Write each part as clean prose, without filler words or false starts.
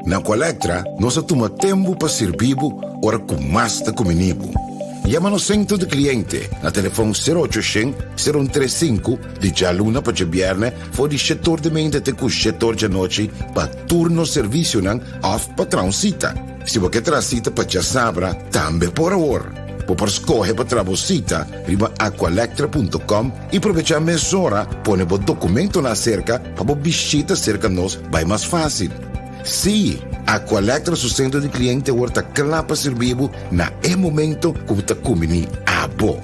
Na Aqualectra nos a tuma tempu pa sirbi bo ora ku mas ta kumini bo. Yama nos sentro di kliente na telefon sero ocho shen, sero un tres sinku di djaluna pa djabièrnè for di shetor di meinta te ku shetor djanochi pa tur nos servisionan òf pa traha un sita. Si bo ke traha sita pa djasabra tambe por awor. Bo por skohe pa traha bo sita riba aqualectra punto com i probechá mesora pone bo dokumentonan aserka pa bo bishita serka nos bai mas fásil. Sí, Aqualectra su sentro di kliente awor ta kla pa sirbi bo na e momento ku bo ta kumbiní abo.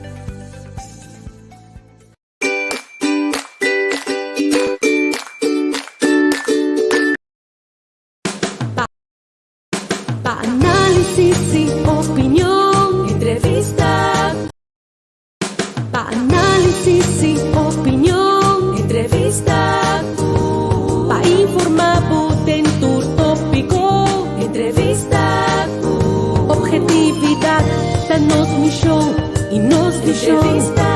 Pa análisis i opinion, entrevista. Pa análisis i opinion, entrevista. Pa informá bo den tur tópiko, entrevista. Obhetividat ta nos mishon i nos vishon. Entrevista.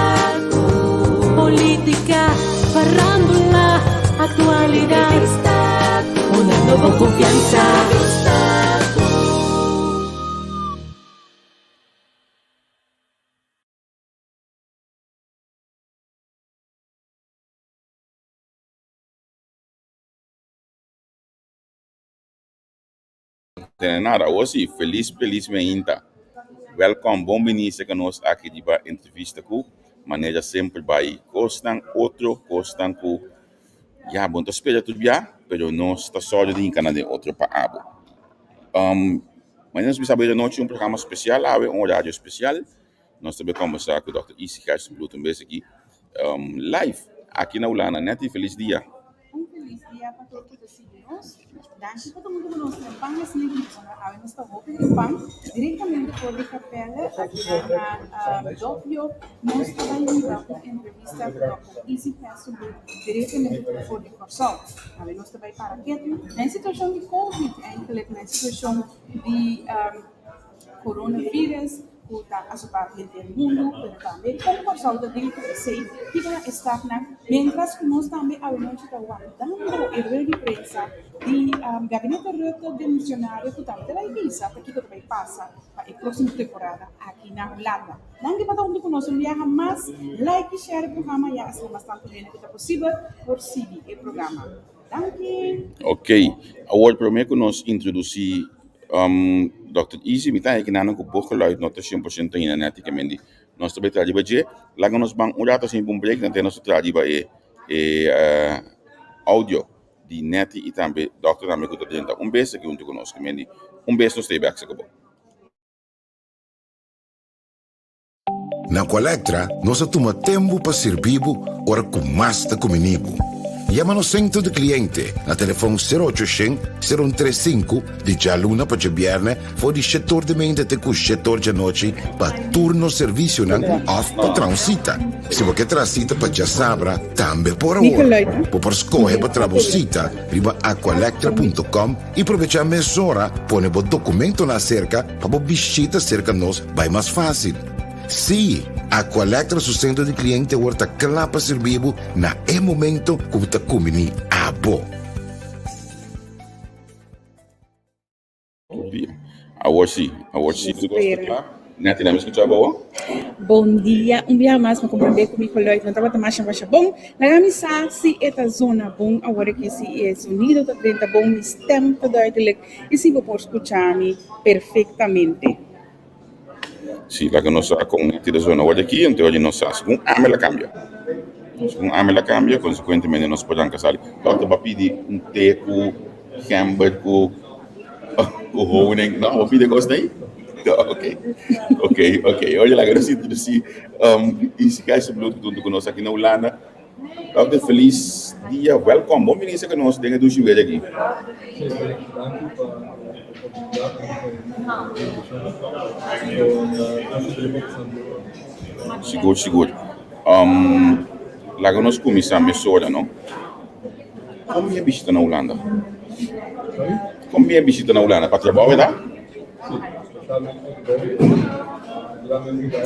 Polítika, farándula, aktualidat. Entrevista. Poniendo bo konfiansa. Entrevista. Tene nada, awor si, felis felis meinta. Welkom, bon bini serka nos aki riba entrevista ku manera semper bai kosnan otro, kosnan ku ya bo no ta spera tur bia, pero nos ta sòru di hinka nan den otro pa abo. Manera nos bisa bo anochi un programa spesial awe, un orario spesial. Nos ta bay conversa cu Dòkter Isi Gerstenbluth un bes aki live aki na Hulanda. Netty, feliz dia. Un feliz dia pa tur cu ta sigui nos. Danki pa tur cu nos trempan asina aki pasobra awe nos ta hopi trempan directamente for di Capelle aki na Dopio. Nos ta bay hiba un entrevista cu Dòkter Isi Gerstenbluth directamente for di Kòrsou. Awe nos ta bay para ketu na e situacion di Covid, eigenlijk na e situacion di Coronavirus ku ta asotá henter mundu, pero tambe kon Kòrsou ta dil ku esei, kiko nan e stapnan, miéntras ku nos tambe awenochi ta wardando e rueda di prensa di Gabinete Rutte demisionario ku tambe ta bai bisa ta kiko ta bai pasa pa e próksimo temporada aki na Hulanda. Danki pa ta huntu ku nos un biaha mas, like i share e programa ya asina mas tantu hende ku ta posibel por sigui e programa. Danki! Ok, awor promé ku nos introdusí Dòkter Izzy, mi ta haña kinan ku bo geluid no ta sien por siento ainda nèt i kemendi nos ta bai traha riba dje. Laga nos ban un rato asin pa un break nan te nos ta traha riba e e audio di Netty i tambe dòkter tambe ku ta drenta un bes aki huntu ku nos kemendi un bes nos ta e bèk sa ku bo. Na Aqualectra nos a tuma tempu pa sirbi bo ora ku mas ta kumini bo. Yama nos sentro di kliente na telefon sero ocho shen, sero un tres sinku di djaluna pa djabièrnè for di shetor di meinta te ku shetor djanochi pa tur nos servisionan òf pa traha un sita. Si bo ke traha sita pa djasabra tambe por awor. Bo por skohe pa traha bo sita riba aqualectra punto com i probechá mesora pone bo dokumentonan aserka pa bo bishita serka nos bai mas fásil. Sí, Aqualectra su sentro di kliente awor ta kla pa sirbi bo na e momento ku bo ta kumbiní abo. Awor sí, awor sí tur kos ta kla. Netty, nan mi skucha bo awor? Bon dia, un biaha mas mi komprendé ku mi geluid no tabata masha masha bon. Laga mi sa si e ta zona bon awor aki, si e zonido ta drenta bon, mi stem ta duidelijk i si bo por skucha mi perfektamente. Si, laga nos sa kon Netty ta zona awor aki, anto oye nos sa segun ami la kambia. Segun ami la kambia, konsekuentemente nos por ranka sali. Dòkter bo a pidi un te ku gember ku ku honing. No, bo a pidi e kosnan ei? Ok, ok, ok. Oye laga nos introdusí Isi Gijsbloed huntu ku nos aki na Hulanda. Dòkter felis dia, wèlkòm. Bon bini serka nos den e dushi wega aki. Sí, danki pa e oportunidat i pa e invitashon. Sigur, sigur. Laga nos kuminsá mesora, no? Kon mi a bishita na Hulanda? Sorry? Kon mi a bishita na Hulanda? Pa trabou e ta? Sí, spesialmente pa trabou. Naturalmente ta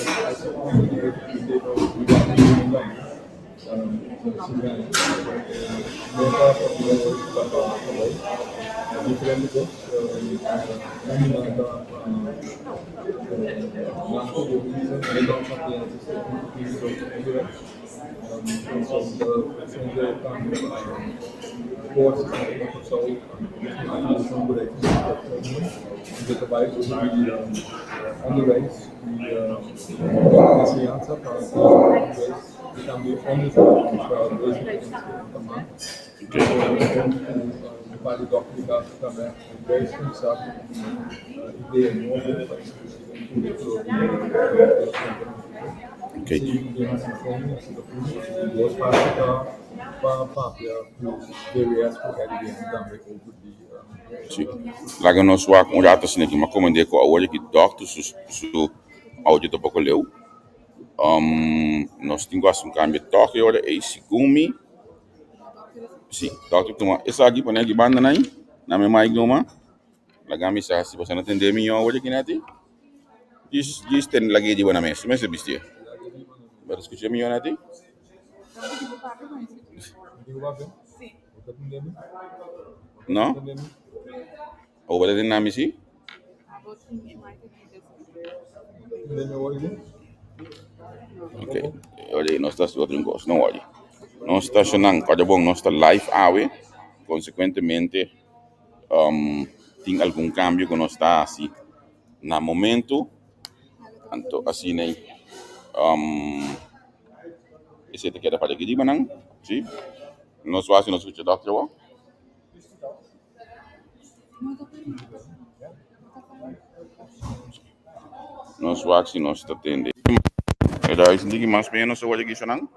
Diferente kos. Un di nan ta Banco di Bisa, e nan ta den sistema di onderwijs. So ta presente tambe courses na Kòrsou di beleidsopleiding. Anto ta bai over di onderwijs i enseñansa pa onderwijs i tambe onderzoek pa beleidsopleiding. Un par di dòkter di kas tambe a kuminsá ku un idea nobo pa introdusí den kurikulo di Si den hasi informe hasi ta puru di dos parti ta pa papia ku VWS ku RIVM tambe over di. Si, laga nos wak un rato asina aki. Mi a komend'é ku awor aki dòkter su audio ta poko leu. Nos tin ku hasi un kambio tòg e ora ei segun mi. Si, dòkter tuma esaki pone aki banda nan, na mi mic numa. Laga mi sa si boso na tende mi awor aki nati. Djis djis ten lag'é riba nan mes, mester bistié. Bo ta skucha mi nati? No? Abo bo ta tende ami si? Ok, ora nos ta hasi otro kos, no wòri. Nos ta shonnan, kòrda bon, nos ta live awe, konsekuentemente tin algun kambio ku nos ta hasi na momento, anto asina ei esei ta keda para aki riba nan, si. Nos wak si nos skucha dòkter awor. Nos wak si nos ta tende. E dai sinti ki mas menos awor aki shonan?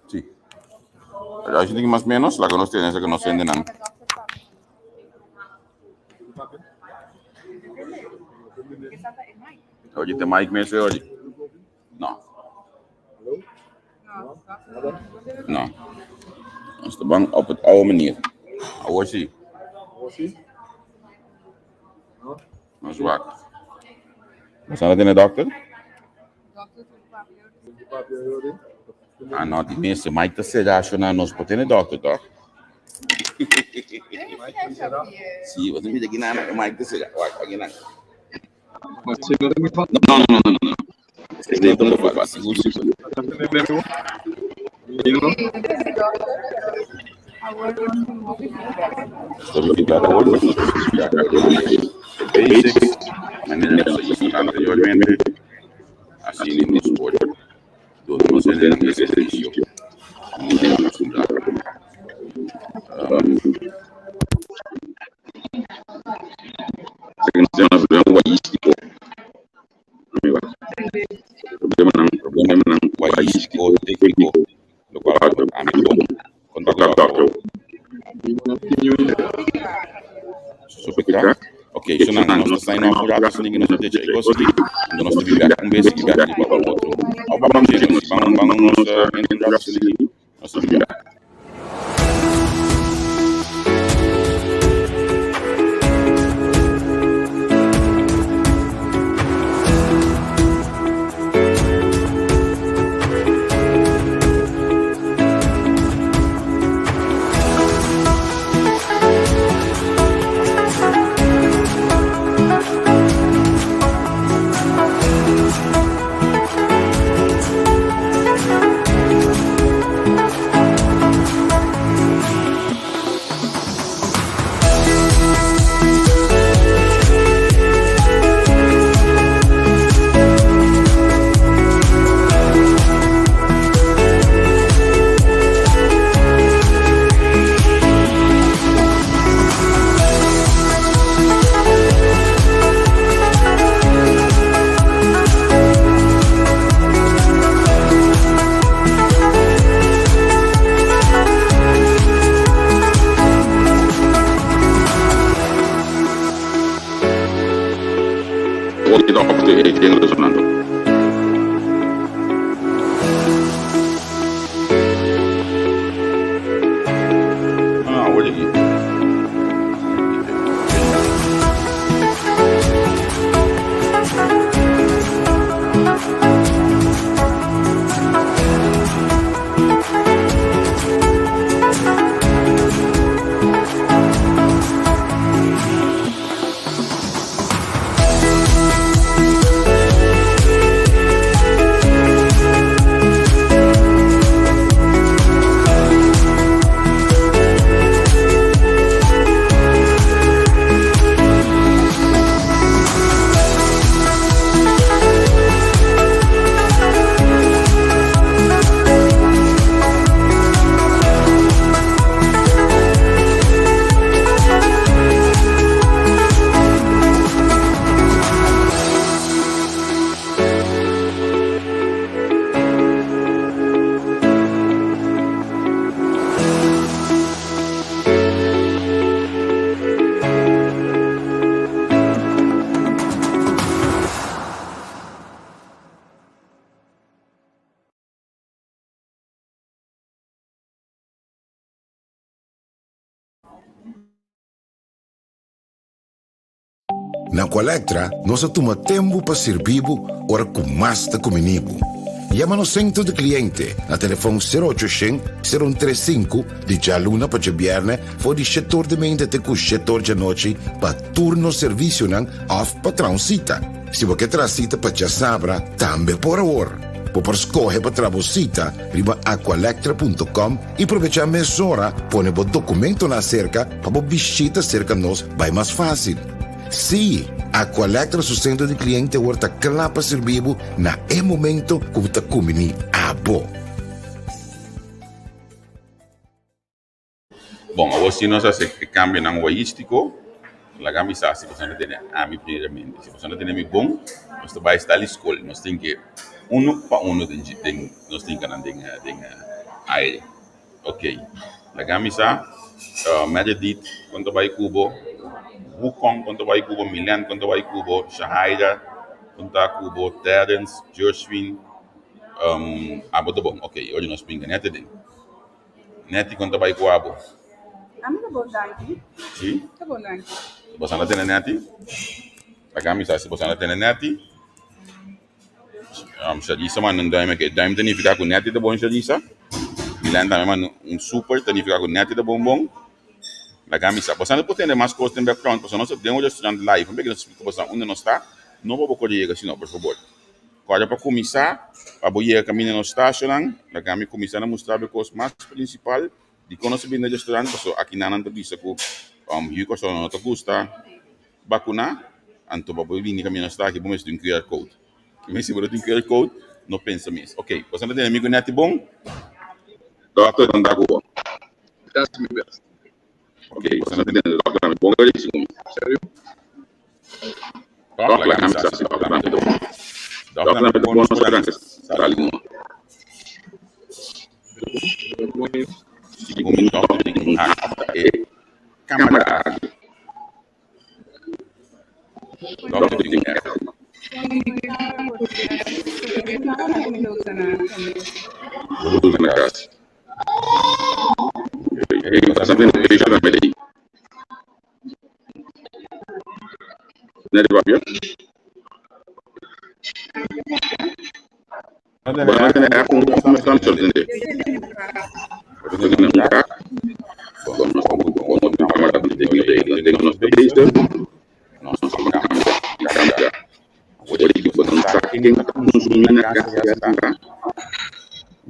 Si. E dai sinti ki mas menos laga nos tende esaki nos tende nan. Oye te mic mes oye. No. No. Nos ta ban op het oude manier. Awor si. Nos wak. Nos a tene dokter? Ah, no, di mester. Mike ta sera shona nos por tene dokter, toch? Sí, bo ta mira kinan, Mike ta sera. Wak, akinan. No, no, no, no, no. Esei ta un poco sigur sigur. Basics, manera nos a usa anteriormente, asina nos por duna nos hendenan e servisio manera nos a cumpra. Problemanan problemanan guayístico técnico locual ami bon contacta doctor. Super crack. Ok, so nan nos ta sign off un rato asina que nos ta decha e cos aki, anto nos ta bin bek un bes y bek riba pa otro. Of ban dje nos, ban ban nos entra un rato asina aki, nos ta bin bek. Na Aqualectra nos a tuma tempu pa sirbi bo ora ku mas ta kumini bo. Yama nos sentro di kliente na telefon sero ocho shen, sero un tres sinku di djaluna pa djabièrnè for di shetor di meinta te ku shetor djanochi pa tur nos servisionan òf pa traha un sita. Si bo ke traha sita pa djasabra tambe por awor. Bo por skohe pa traha bo sita riba aqualectra punto com i probechá mesora pone bo dokumentonan aserka pa bo bishita serka nos bai mas fásil. Sí, Aqualectra su sentro di kliente awor ta kla pa sirbi bo na e momento ku bo ta kumbiní abo. Bon, awor si nos hasi e kambionan wayístiko, laga mi sa si boso no tene ami primeramente. Si boso no tene mi bon, nos ta bai sta li skol. Nos tin ke unu pa unu den den nos tin kanan den den aire. Ok, laga mi sa, Meredith kon ta bai ku bo, Wukong kon ta bai ku bo, Milen kon ta bai ku bo, Shahaira kon ta ku bo, Terence, Joshwin, abo ta bon. Ok, oye nos brinka nete den. Neti kon ta bai ku abo? Ami ta bon danki. Si? Ta bon danki. Boso a tene Neti? Laga mi sa si boso a tene Neti. Shadisa manda un duim aki. Duim ta nifiká ku Neti ta bon Shadisa. Milan tambe manda un super ta nifiká ku Neti ta bon bon. Laga mi sa. Boso por tende mas kos den background pasobra nos ta den un restaurant live. Pabia ku nos splika boso unda nos ta, no pa bo kore yega asina por fabor. Kòrda pa kuminsá pa bo yega kaminda nos stashonan. Laga mi kuminsá na mustra bo e kos mas prinsipal dikon nos ta bini na restaurant pasobra aki nan ta bisa ku yu kòrsou no ta gusta. Bakuná, anto pa bo bini kaminda nos ta aki bo mester tin un QR code. Mi si bo no tin QR code, no pensa mes. Ok, bo sa no tene amigu Netty bon? Dokter ta anda ku bo. That's mi best. Ok, bo sa no tene dokter ami bon resi ku mi. Serio? Dòk, laga mi sa si dòkter ami ta bon. Dòkter ami ta bon, nos por ranka sali ku no. Segun mi dòkter tin un hak e kamera aki. Dòkter tin un èf. Bo ta na kas. Hey, bo ta tene pecho tambe ei. Neri papia? Bo ta tene èf un un stan sorprende. Bo ta tene un kak. Bo no bo no tin kamera di den nos beeste. Nos no tin kamera di kamera. Ora di bo ta sa ken ta consumi na cas ya ta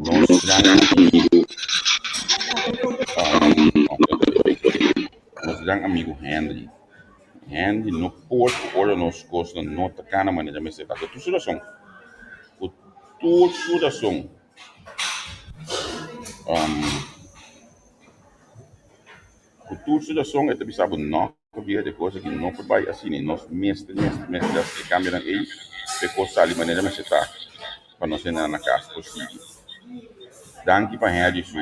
nos gran amigo nos gran amigo Henry. Henry no por cu ora nos cosnan no ta cana manera mester ta. Cu tur su razon, cu tur su razon. Cu tur su razon e ta bisa bo no. Pabia di e cos aki no por bay asina y nos mester mester mester haci e cambionan ey pa e cos sali manera mester ta pa nos hende na cas por sigui. Danki pa Henry su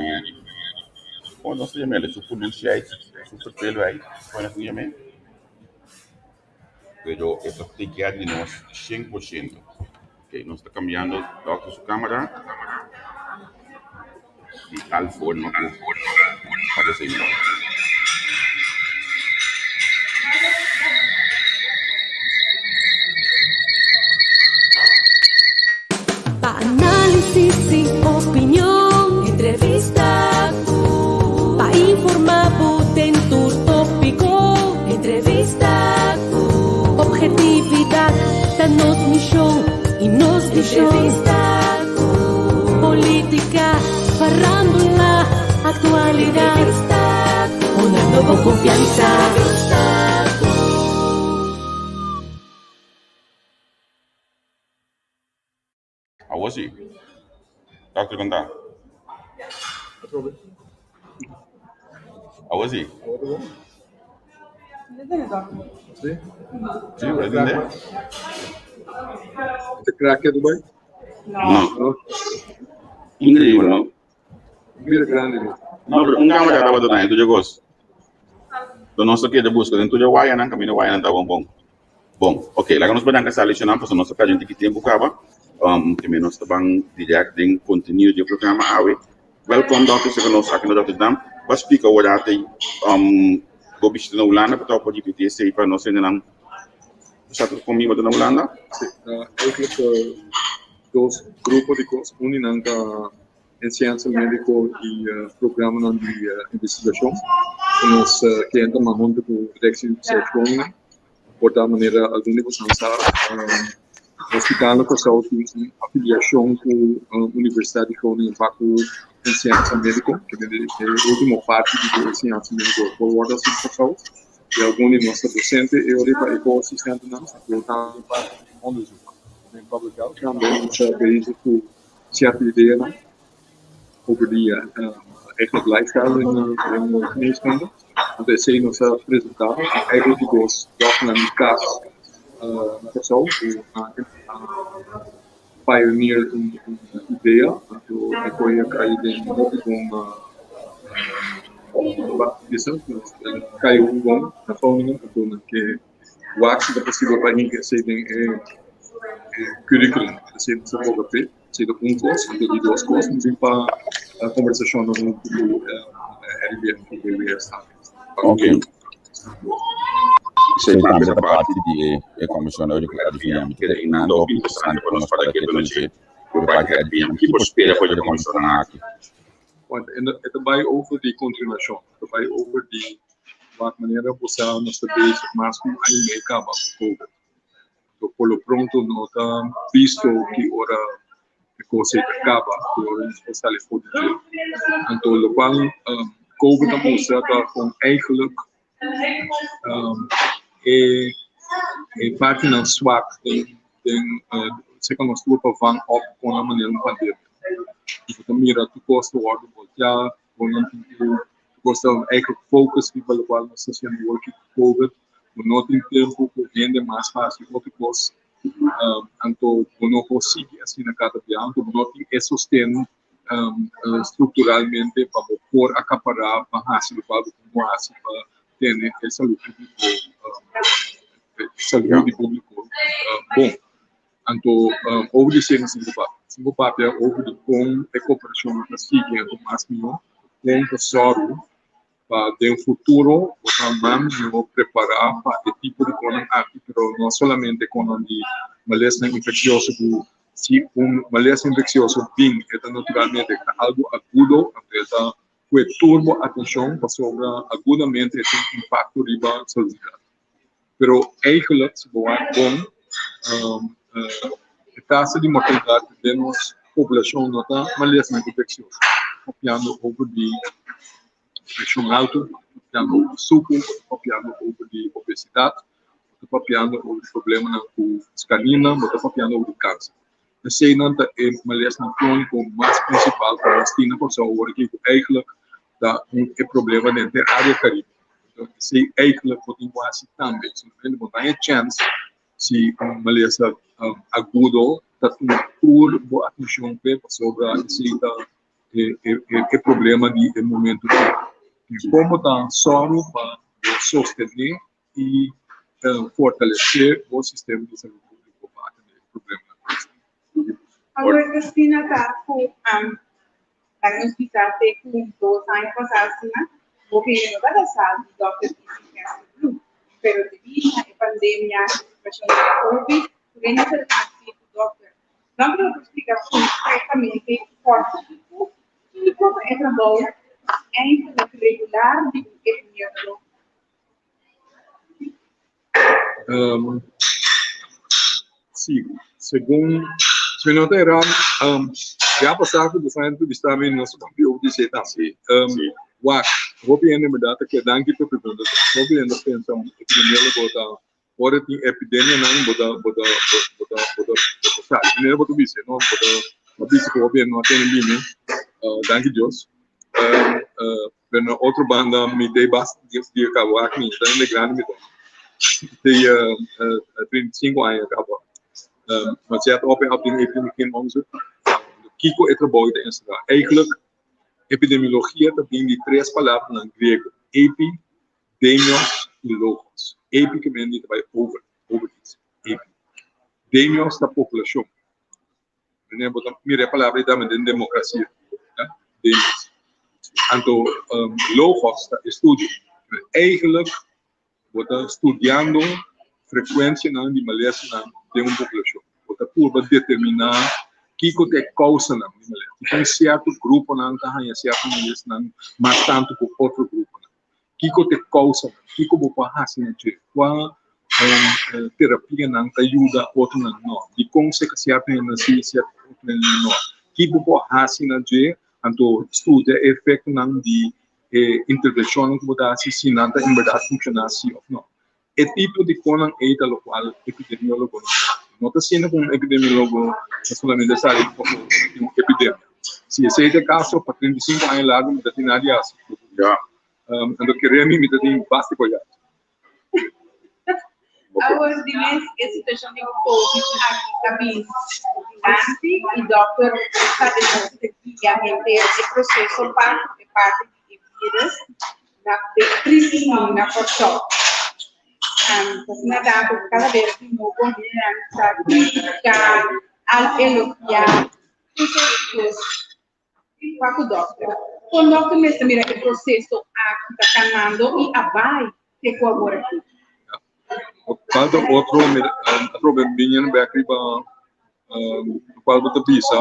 como nos ta yam'el su pulushi su verveluheid como nos ta yam'el pero e ta take care di nos 100%. Ok nos ta cambiando doctor su camera di tal forma cu parece mihor. Pa análisis y opinion, entrevista cu. Pa informa bo den tur tópico, entrevista cu. Objetividad ta nos misión y nos visión. Entrevista cu. Política, farándula, actualidad. Entrevista cu. Una nuevo confianza. Entrevista cu. Awor si. Dòkter kon ta? Atrobe. Awor si. Awor ta bon. Si? Si, bo ta tende? Ta crack ya Dubai? No. No. Increíble, no? Mira grandi mes. No, pero un camera tabata daña tur e cos. Enton nos ta keda busca den tur e wayanan, caminda wayanan ta bon bon. Bon, ok, laga nos badan ka sali shonnan pasobra nos ta pèrdè un tiki tempu kaba. Primer nos ta ban dirèkt den kontenido di e programa awe. Wèlkòm dòkter serka nos aki na Rotterdam. Bo a splika ora te bo bishita na Hulanda pa topa di PTSD pa nos hendenan. Sa ta kon biba ta na Hulanda? Si, eigenlijk dos grupo di kos. Un di nan ta enseñansa médiko i programanan di investigashon ku nos kliente mas huntu ku Rijksuniversiteit Groningen. Por ta manera algun di boso sa, Hospital na Kòrsou tin un afiliashon ku Universidat di Groningen pa ku enseñansa médiko, ke e último parti di enseñansa médiko por wòrdu hasi na Kòrsou. I algun di nos ta dosente e ora pa e ko-asistentenan ku ta parti di onderzoek den public health. Tambe nos ta bezig ku sierto ideanan over di eigenlijk lifestyle den geneeskunde. Anto esei nos a presentá eigenlijk di dos dòkternan di kas na Kòrsou ku a pioneer un idea anto e koe a kai den hopi bon bisa kai hopi bon na Groningen anto nan ke wak si ta posibel pa hinka esei den e curriculum esei nos a boga p'e esei ta un kos anto di dos kos nos tin pa kombersashonnan huntu ku RIVM ku VWS tambe. Ok. Esei tambe ta parti di e komishon di RIVM. Keda einan hopi interesante pa nos para ketu na dje por parti di RIVM. Ki por spera for di e komishonnan aki? E ta bai over di kontinuashon, e ta bai over di wak manera bo sa nos ta bezig mas ku un aña i mei kaba ku covid. Por lo pronto no ta bisto ki ora e kos ei ta kaba, ki ora nos por sali for di dje. Anto lokual covid a mustra ta kon eigenlijk e e partinan swak den den seka nos tur pa vang op kon nan manera un pandemia. Bo ta mira tur kos ta wòrdu bolteá, bo no tin ku tur kos ta eigenlijk focus riba lokual nos ta hasiendo awor ku covid. Bo no tin tempu ku hende mas pa hasi otro kos. Anto bo no por sigui asina kada bia, anto bo no tin e sosten strukturalmente pa bo por akapará pa hasi lokual bo tin ku hasi pa tene e salú públiko e salú di públiko bon. Anto over di esei nos tin ku papia. Nos tin ku papia over di kon e koperashon ta sigui anto mas mihó, kon ta sòru pa den futuro bo ta mas mihó prepará pa e tipo di konan aki, pero no solamente konan di malesnan infeksioso ku si un malesa infeksioso bin e ta naturalmente ta algu agudo, anto e ta kue tur bo atenshon pasobra agudamente e tin impakto riba salubridat. Pero eigenlijk si bo wak bon e tasa di mortalidat den nos poblashon no ta malesnan infeksioso, papiando over di preshon alto, papiando over di suku, papiando over di obesidat, bo ta papiando over di problemanan ku skanina, bo ta papiando over di kanser. Eseinan ta e malesnan króniko mas prinsipal ku nos tin na Kòrsou awor aki ku eigentlik ta un e problema den henter área Karibe. Esei eigentlik bo tin ku hasi tambe. Simplemente bo ta haña chèns si un malesa agudo ta tuma tur bo atenshon p'e pasobra esei ta e problema di e momento ei. Kon bo ta sòru pa bo sostené i fortalesé bo sistema di salud públiko pa atendé e problemanan ku esaki. Awor asina ta ku laga nos bisa te ku dos aña pasá asina hopi hende no tabata sa di dòkter Izzy Kester-Bloem, pero debí na e pandemia e situashon di covid tur hende ta hasi ku dòkter. Nan por splika konkretamente kòrtiku kiko ta e trabou eindelijk regular di un epidemiólogo. Si, segun, si mi no ta erá, ya pasá ku boso a entrevistá mi nos a papia over di esei tambe. Wak, hopi hende en bèrdat ta kere, danki pa e pregunta, hopi hende ta pensa un epidemiólogo ta ora tin epidemianan bo ta bo ta bo ta bo ta bo ta sa. Manera bo ta bisa no, bo ta bo a bisa ku hopi hende no a tene di mi, danki Dios. Pero na otro banda mi ta e basta di a kaba wak mi ta hende grandi mi ta. Mi ta 35 aña kaba. Ma si a ta open up den epidemiologie onderzoek, kiko e trabou ta enserá? Eigenlijk epidemiologia ta bin di tres palabranan griego, epi, demios i logos. Epi ke men di ta bai over, over iets. Epi. Demios ta populashon. Meneer, bo ta mira e palabra ei tambe den demokrasia, ja, demios. Anto logos ta estudio. Eigenlijk bo ta studiando frekuensianan di malesanan den un populashon. Bo ta purba determiná kiko ta e kousanan di malesa. Dikon sierto gruponan ta haña sierto malesanan mas tantu ku otro gruponan? Kiko ta e kousanan? Kiko bo por hasi na dje? Kua terapianan ta yuda otronan no? Dikon sierto hende si i sierto otro hende no? Ki bo por hasi na dje? Anto studia e efektonan di e intervenshonnan ku bo ta hasi si nan ta en bèrdat funshoná si òf no. E tipo di konan ei ta lokual epidemiólogonan ta hasi. No ta asina ku un epidemiólogo ta solamente sali pasobra tin un epidemia. Si esei ta e kaso, pa 35 aña largu mi ta tin nada di hasi. Anto kere mi, mi ta tin basta koyat. Awor di mes e situacion di Covid aki ta bin dilanti y dokter ta ta guia henter e proceso pa e parti di e virus na de crisis na Kòrsou. Asina ta ku kada bes di nobo hendenan ta critica, al elogia tur soort kos pa ku dòkter. Kon dòkter mester mira e proseso aki ta kanando i a bai te ku awor aki? Falta otro atrobe biniendo bek riba lokual bo ta bisa,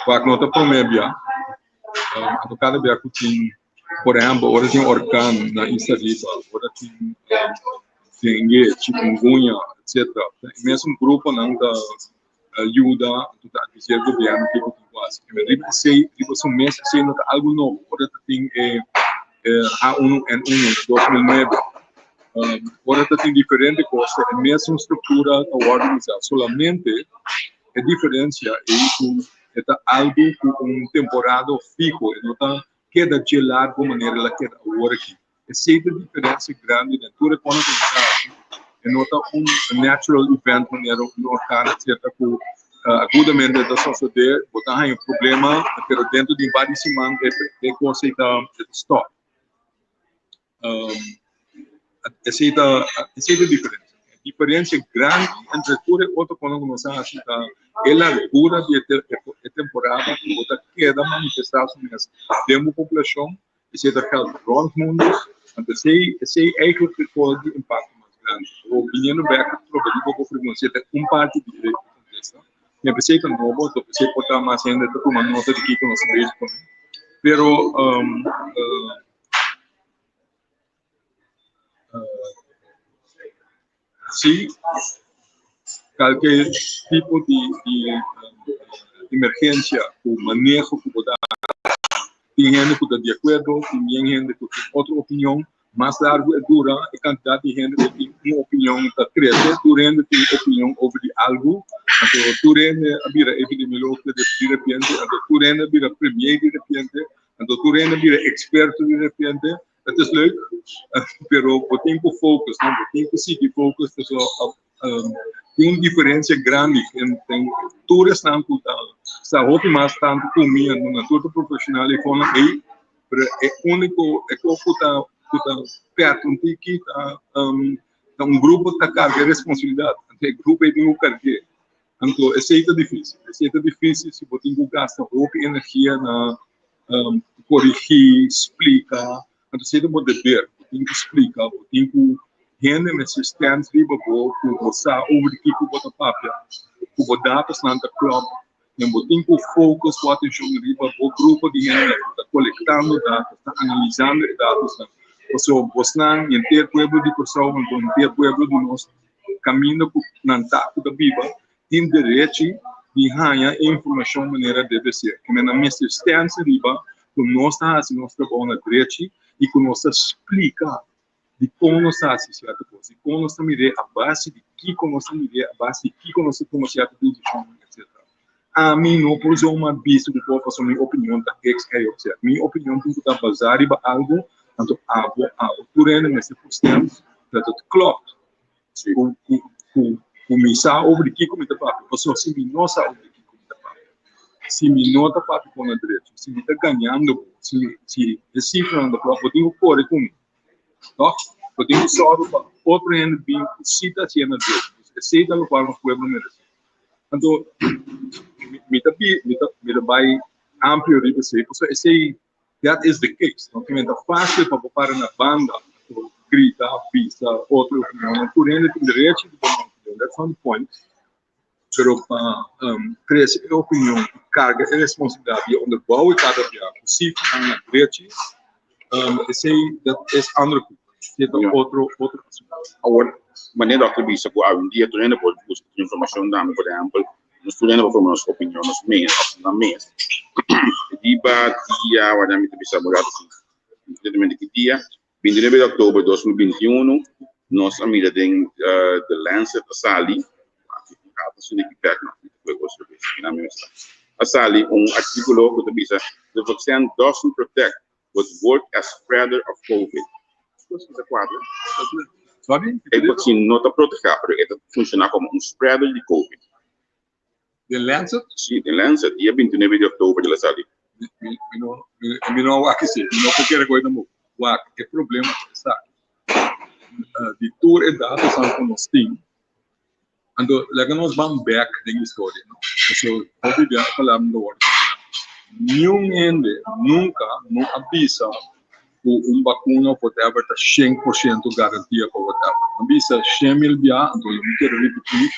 wak no ta prome bia, anto kada bia ku tin, por ehempel ora tin orkan na Isla Riba, ora tin dengue, chikungunya, etcetera, e mesun gruponan ta yuda anto ta advisá e gobièrnu kiko tin ku hasi. Riba esei, riba su mes esei no ta algu nobo. Ora ta tin e H1N1 na 2009, ora ta tin diferente kos, e mesun struktura ta wòrdu usá. Solamente e diferensia ei ku e ta algu ku un temporada fiho, e no ta keda dje largu manera el a keda awor aki. Esei ta diferensia grandi den tur e kosnan ku nos ta hasi. E no ta un natural event manera un orkan etcetera ku agudamente ta sosodé, bo ta haña un problema pero dentro di un par di siman e kos ei ta stòp. Esei ta esei ta e diferensia. E diferensia grandi entre tur e otro kosnan ku nos a hasi ta e largura di e temporada ku bo ta keda manifestá su mes den bo populashon. Esei ta geld rond mundu, anto esei esei eigenlijk ta kos di impakto mas grandi. Bo biniendo bek trobe di bo pregunta si e ta un parti di e kontesta. Mi a pensé ta nobo, anto p'esei por ta mas hende ta tuma nota di kiko nos ta bezig kuné. Pero si kalke tipo di di emergensia ku maneho ku bo ta tin hende ku ta di akuerdo, tin bien hende ku tin otro opinion. Mas largu e dura, e kantidat di hende ku tin un opinion ta krese. Tur hende tin opinion over di algu. Anto tur hende a bira epidemiologo di repente, anto tur hende a bira premier di repente, anto tur hende a bira eksperto di repente. Het is leuk, pero bo tin ku focus, no? Bo tin ku sigui focus, pasobra tin un diferencia grandi den tur esnan ku ta sa hopi mas tantu ku mi, anto nan tur ta profesional e kosnan ei, pero e úniko e kos ku ta ku ta pèrt un tiki ta ta un grupo ta karga e responsabilidat, anto e grupo ei tin ku karg'é, anto esei ta difísil, esei ta difísil si bo tin ku gasta hopi energia na korigí, splika, anto esei ta bo deber, bo tin ku splika, bo tin ku hende mester stèns riba bo ku bo sa over di kiko bo ta papia, ku bo datosnan ta klòp, en bo tin ku focus bo atenshon riba bo grupo di hende ku ta kolektando datos, ta analisando e datosnan, pasobra bosnan, henter pueblo di Kòrsou, anto henter pueblo di nos kaminda ku nan ta ku ta biba, tin derechi di haña e informashon manera debe ser. Ku nan mester stèns riba ku nos ta hasi nos trabou na drechi i ku nos ta splika dikon nos ta hasi sierto kos, dikon nos ta mir'é, a base di kiko nos ta mir'é, a base di kiko nos ta tuma sierto desishonnan, etcetera. Ami no por zomaar bisa ku por pasobra mi opinion ta X, Y òf Z. Mi opinion tin ku ta basá riba algu, anto abo, abo, tur hende mester por stèns dat het klopt. Ku ku ku ku mi sa over di kiko mi ta papia, pasobra si mi no sa over di kiko mi ta papia, si mi no ta papia kon na drecho, si mi ta gañando bo, si mi si e sifranan ta klòp, bo tin ku kore ku mi, tòg? Bo tin ku sòru pa otro hende bin ku si ta hasié na drecho. Esei ta lokual nos pueblo meresé. Anto mi mi ta bi mi ta mi ta bai amplio riba esei, pasobra esei that is the case. No ta fásil pa bo para na banda. Grita, bisa otro opinion. Tur hende tin derecho di duna opinion, that's not the point. Pero pa trese e opinion i karga e responsabilidat di onderbouw e kada bia ku sifranan na drechi, esei dat es ander ku. Esei ta otro otro asuntu. Awor, manera dòkter bisa ku awendia tur hende por buska tur informashon tambe, por ehèmpel, nos tur hende por forma nos opinion nos mes òf nan mes. Riba dia, wak mi ta bisa bo rato si completamente ki dia, 29 di òktober 2021, nos a mira den The Lancet a sali, a sali un artíkulo ku ta bisa The vaccine doesn't protect but work as spreader of Covid. Ta kuadra? Sorry? E vaccine no ta protehá, pero e ta funshoná komo un spreader di Covid. Den Lancet? Sí, den Lancet, dia 29 di òktober el a sali. Mi no, mi no a wak esei, mi no por kere ku e ta move. Wak, e problema ta esaki, di tur e datonan ku nos tin, anto laga nos ban bèk den historia, no? Pasobra hopi bia e palabra no ta wòrdu kambia. Niun hende nunka no a bisa ku un bakuna of whatever ta 100% garantia pa whatever. Mi a bisa 100,000 bia, anto lo mi kere ripití,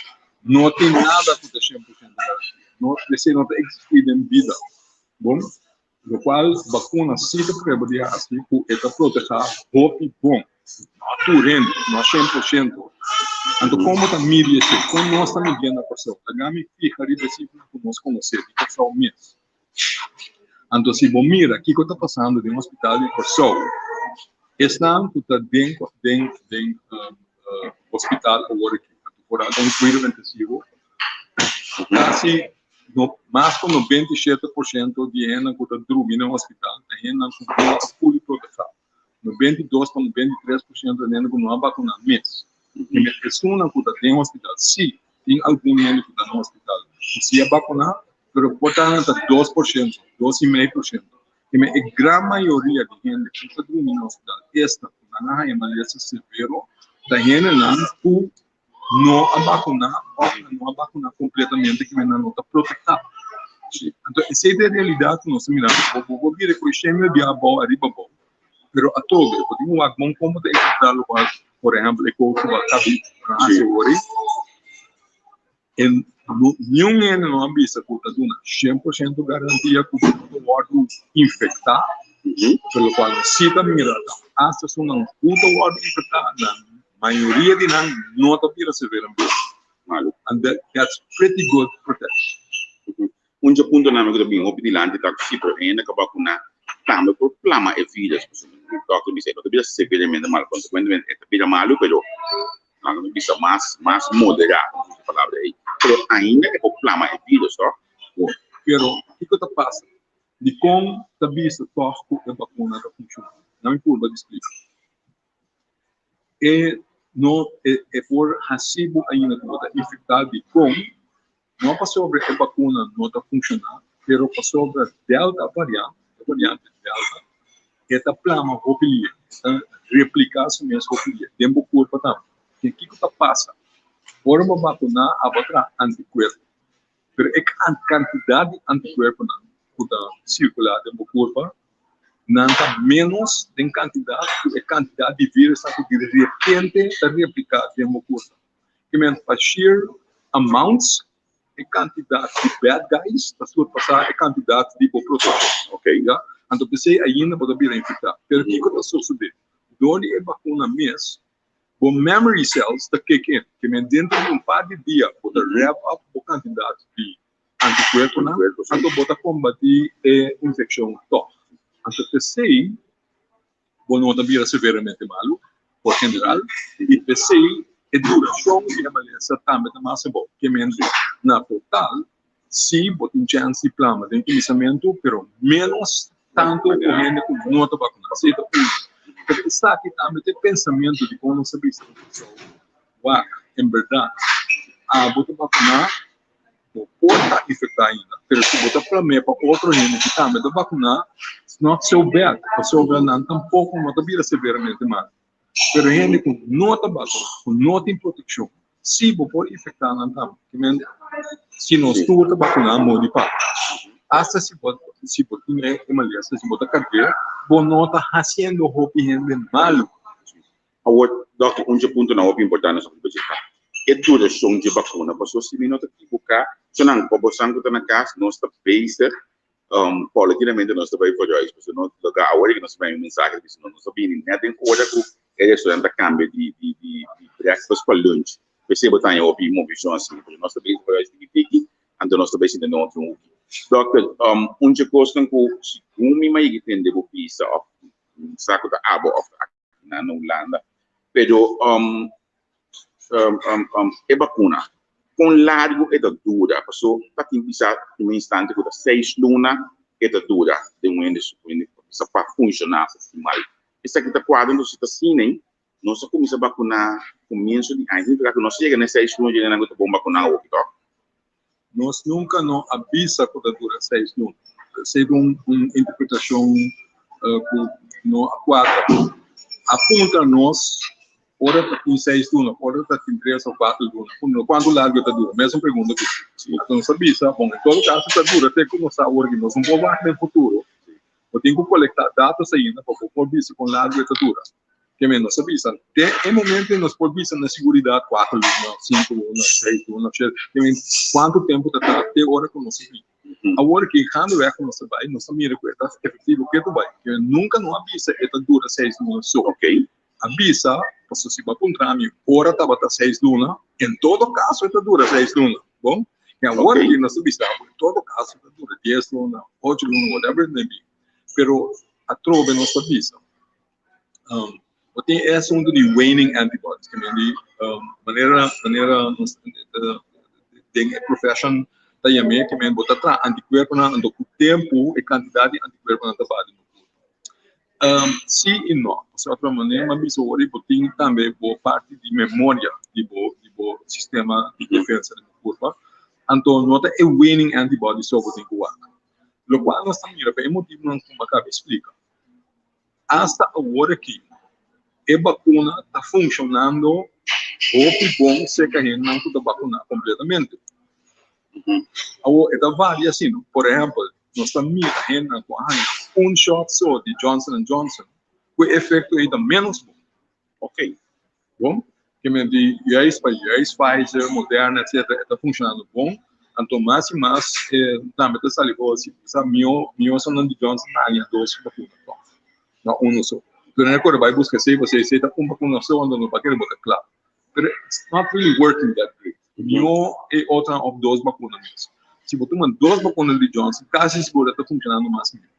No tin nada ku ta 100% garantia. No, esei no ta eksistí den bida. Bon, lokual bakuna sí ta prueba di hasi ku e ta protehá hopi bon. No tur hende, no 100%. Anto kon bo ta midi esei? Kon nos ta midié na Kòrsou? Laga mi fiha riba e sifranan ku nos konosé di Kòrsou mes. Anto si bo mira kiko ta pasando den hospital di Kòrsou, esnan ku ta den den den hospital awor aki, foral den kuido intensivo, kasi no mas ku 97% di hendenan ku ta drumi den hospital ta hendenan ku no a fully protehá. 92 pa 93% di hende ku no a bakuná mes. I mes esunnan ku ta den hospital, sí, tin algun hende ku ta na hospital ku sí a bakuná, pero por ta nan ta 2%, 2,5%. I men e gran mayoria di hende ku ta drumi na hospital, esta ku nan a haña malesa severo, ta hendenan ku no a bakuná òf nan no a bakuná kompletamente, ke men nan no ta protektá. Anto esei ta e realidat ku nos ta mira. Bo por bira ku e shemio di abou ariba abou, pero atrobe bo tin ku wak bon kon bo ta ehersitá lokual, por ehèmpel, e kos ku bo a kabi hasi awor ei. E niun hende no a bisa ku ta duna 100% garantia ku bo no ta wòrdu infektá, pero lokual nos sí ta mira ta asta esunnan ku ta wòrdu infektá, nan mayoria di nan no ta bira severamente malu. And that's pretty good protection. Un dje puntonan ku ta bin hopi dilanti ta ku si pero hende ka bakuná tambe por plama e virus. Pasobra dòkter bisa e no ta bira severamente malu, konsekuentemente e ta bira malu pero nan ta bisa mas mas moderá, nos usa e palabra ei, pero ainda e por plama e virus tòg? Pero kiko ta pasa? Dikon ta bisa tòg ku e bakuna ta funshoná? Nan mi purba di splika. E no e por hasi bo ainda ku bo ta infektá dikon? No pasobra e bakuna no ta funshoná, pero pasobra Delta variant, e variante Delta, e ta plama hopi lie, e ta repliká su mes hopi lie den bo kurpa tambe. Ke kiko ta pasa? Ora bo bakuná abo traha antikuerpo, pero e kantidat di antikuerponan ku ta sirkulá den bo kurpa, nan ta ménos den kantidat ku e kantidat di virusnan ku di repente ta repliká den bo kurpa. Ke men pa sheer amounts e kantidat di bad guys ta surpasá e kantidat di bo protekshon. Ok. Ya? Anto p'esei ainda bo ta bira infektá. Pero kiko ta sosodé? Dor di e bakuna mes, bo memory cells ta kick in. Ke men dentro di un par di dia bo ta rev up bo kantidat di antikuerponan, anto bo ta kombatí e infekshon tòg. Anto p'esei bo no ta bira severamente malu, por general, i p'esei e durashon di e malesa tambe ta mas abou. Ke mente, na total, si bo tin chèns di plama den kuminsamentu, pero ménos tantu ku hende ku no ta bakuná. Esei ta unu. Pero esaki tambe ta e pensamentu di kon nos a bisa ku Kòrsou, wak, en bèrdat, abo ta bakuná, Bo por ta infectá ainda, pero si bo ta plam'é pa otro hende ku tambe ta bakuná, it's not so bad, pasobra nan tampoko no ta bira severamente mal. Pero hende ku no ta bakuná, ku no tin protekshon, sí bo por infectá nan tambe. Kimente, si nos tur ta bakuná, modi pa. Asta si bo si bo tin e malesa, si bo ta karg'é, bo no ta hasiendo hopi hende malu. Awor, dòkter, un dje puntonan hopi importante nos a pudi ta e durashon dje bakuna. Pasobra si mi no ta kibuká, sonan pa bosan ku ta na kas, nos ta bezig, paulatinamente nos ta bai vooruit. Pasobra nos lo awor ku nos ta bai un mensahe ta bisa nos, nos ta bini nèt den ora ku e restaurant ta kambia di breakfast pa lunch. P'esei bo ta haña hopi movishon asina. Pasobra nos ta bezig vooruit tiki tiki, anto nos ta bai sinta den otro hoeki. Dòkter, un dje kosnan ku segun mi m'a yega tende bo bisa òf sa ku ta abo òf ta na na Hulanda. Pero um, um, um, um, e bakuna, kon largu e ta dura? Paso ta tin bisa un instante ku ta seis luna e ta dura den un hende su hende bisa pa funshoná optimal. Esaki ta kuadra entonces si ta asina nos a kuminsá bakuná komienso di aña, significa ku nos a yega na e seis luna dje nan ku ta bon bakuná awoki tòg? Nos nunka no a bisa ku ta dura seis luna. Esei ta un interpretashon ku no a kuadra. A puntra nos ora ta tin seis luna, ora ta tin tres òf kuater luna, puntra kuantu largu e ta dura. Mesun pregunta ku Anto nos a bisa, bon, en todo kaso ta dura te ku nos sa awor ki nos no por wak den futuro. Bo tin ku kolektá datos ainda pa bo por bisa kon largu e ta dura. Ke men nos a bisa, te e momento ei nos por bisa na siguridat kuater luna, sinku luna, seis luna, shete, ke men kuantu tempu ta ta te ora ku nos a bin. Awor ki gaandeweg ku nos ta bai, nos ta mira ku e ta efektivo ke ta bai. Ke men nunka no a bisa e ta dura seis luna so. A bisa, pasobra si bo a puntra mi ora tabata seis luna, en todo kaso e ta dura seis luna. Bon? I awor ki nos ta bisa bo, en todo kaso e ta dura dies luna, ocho luna, whatever it may be. Pero atrobe nos ta bisa. Bo tin e asuntu di waning antibodies, ke men di manera manera nos den e profession ta yam'é, ke men bo ta traha antikuerponan, anto ku tempu e kantidat di antikuerponan ta baha den bo kurpa. Si i no. Pasobra otro manera mi a bisa ora bo tin tambe bo parti di memoria di bo di bo sistema di defensa den bo kurpa, anto no ta e waning antibodies so bo tin ku wak. Lokual nos ta mira pa e motibunan ku mi a kaba splika. Asta awor aki e bakuna ta funshonando hopi bon serka hendenan ku ta bakuná kompletamente. Awor e ta varia asina. Por ehèmpel, nos ta mira hendenan ku a haña un shòt so di Johnson and Johnson ku e efekto ei ta ménos bon. Ok. Bon, ke men di juist pa juist Pfizer, Moderna etcetera e ta funcionando bon, anto mas y mas tambe ta sali for si sa mihó mihó esnan di Johnson ta haña dos vacuna tòg, no uno so. Pero nan a kore bai buska esei pasobra esei ta un vacuna so anto no pa kere bo ta kla. Pero it's not really working that great. Mihó e otronan òf dos vacuna mes. Si bo tuma dos vacuna di Johnson kasi sigur e ta funcionando mas mihó.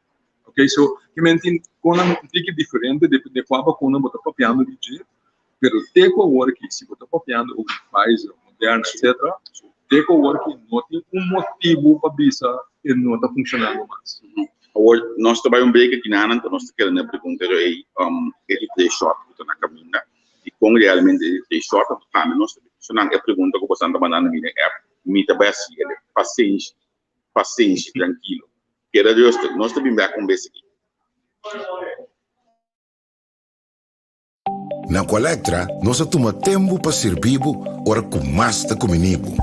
Ok, so ki men tin konan un tiki diferente depende kua bakuna bo ta papiando di dje, pero te ku awor aki si bo ta papiando over Pfizer, Moderna etcetera, te ku awor aki no tin un motibu pa bisa e no ta funshonando mas. Awor nos ta bai un break aki nan, anto nos ta keda na e pregunta ei e di tres shot ku ta na kaminda i kon realmente e di tres shot, anto tambe nos ta bisa nan e pregunta ku boso a manda na mi den app, mi ta bai hasi el, pasenshi. Pasenshi, trankilo. Keda rustig. Nos ta bin bek un bes aki. Na Aqualectra nos a tuma tempu pa sirbi bo ora ku mas ta kumini bo.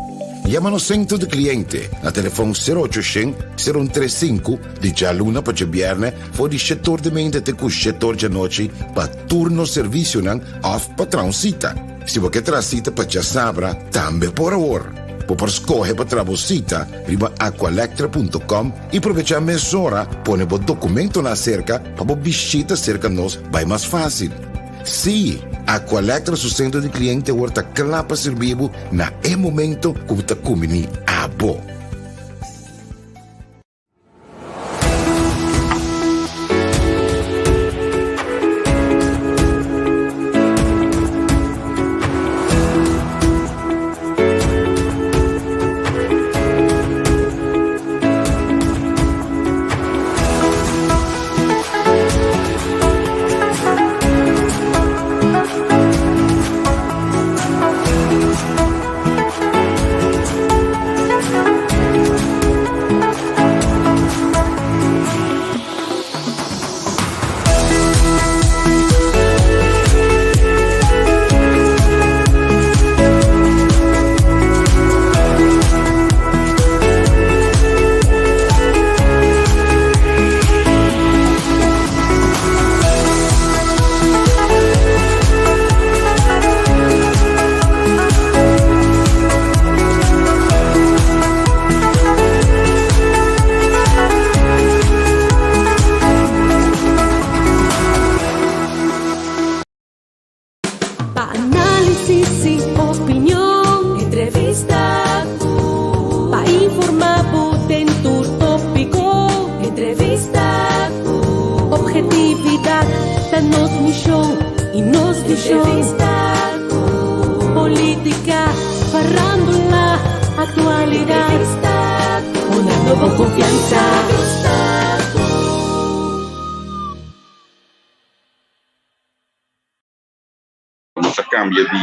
Yama nos sentro di kliente na telefon sero ocho shen, sero un tres sinku di djaluna pa djabièrnè for di shetor di meinta te ku shetor djanochi pa tur nos servisionan òf pa traha un sita. Si bo ke traha sita pa djasabra tambe por awor. Bo por skohe pa traha bo sita riba aqualectra.com i probechá mesora pone bo dokumentonan aserka pa bo bishita serka nos bai mas fásil. Sí, Aqualectra su sentro di kliente awor ta kla pa sirbi bo na e momento ku bo ta kumbiní abo. show. Polítika, farándula, aktualidat. Poniendo bo konfiansa. Nos a kambia di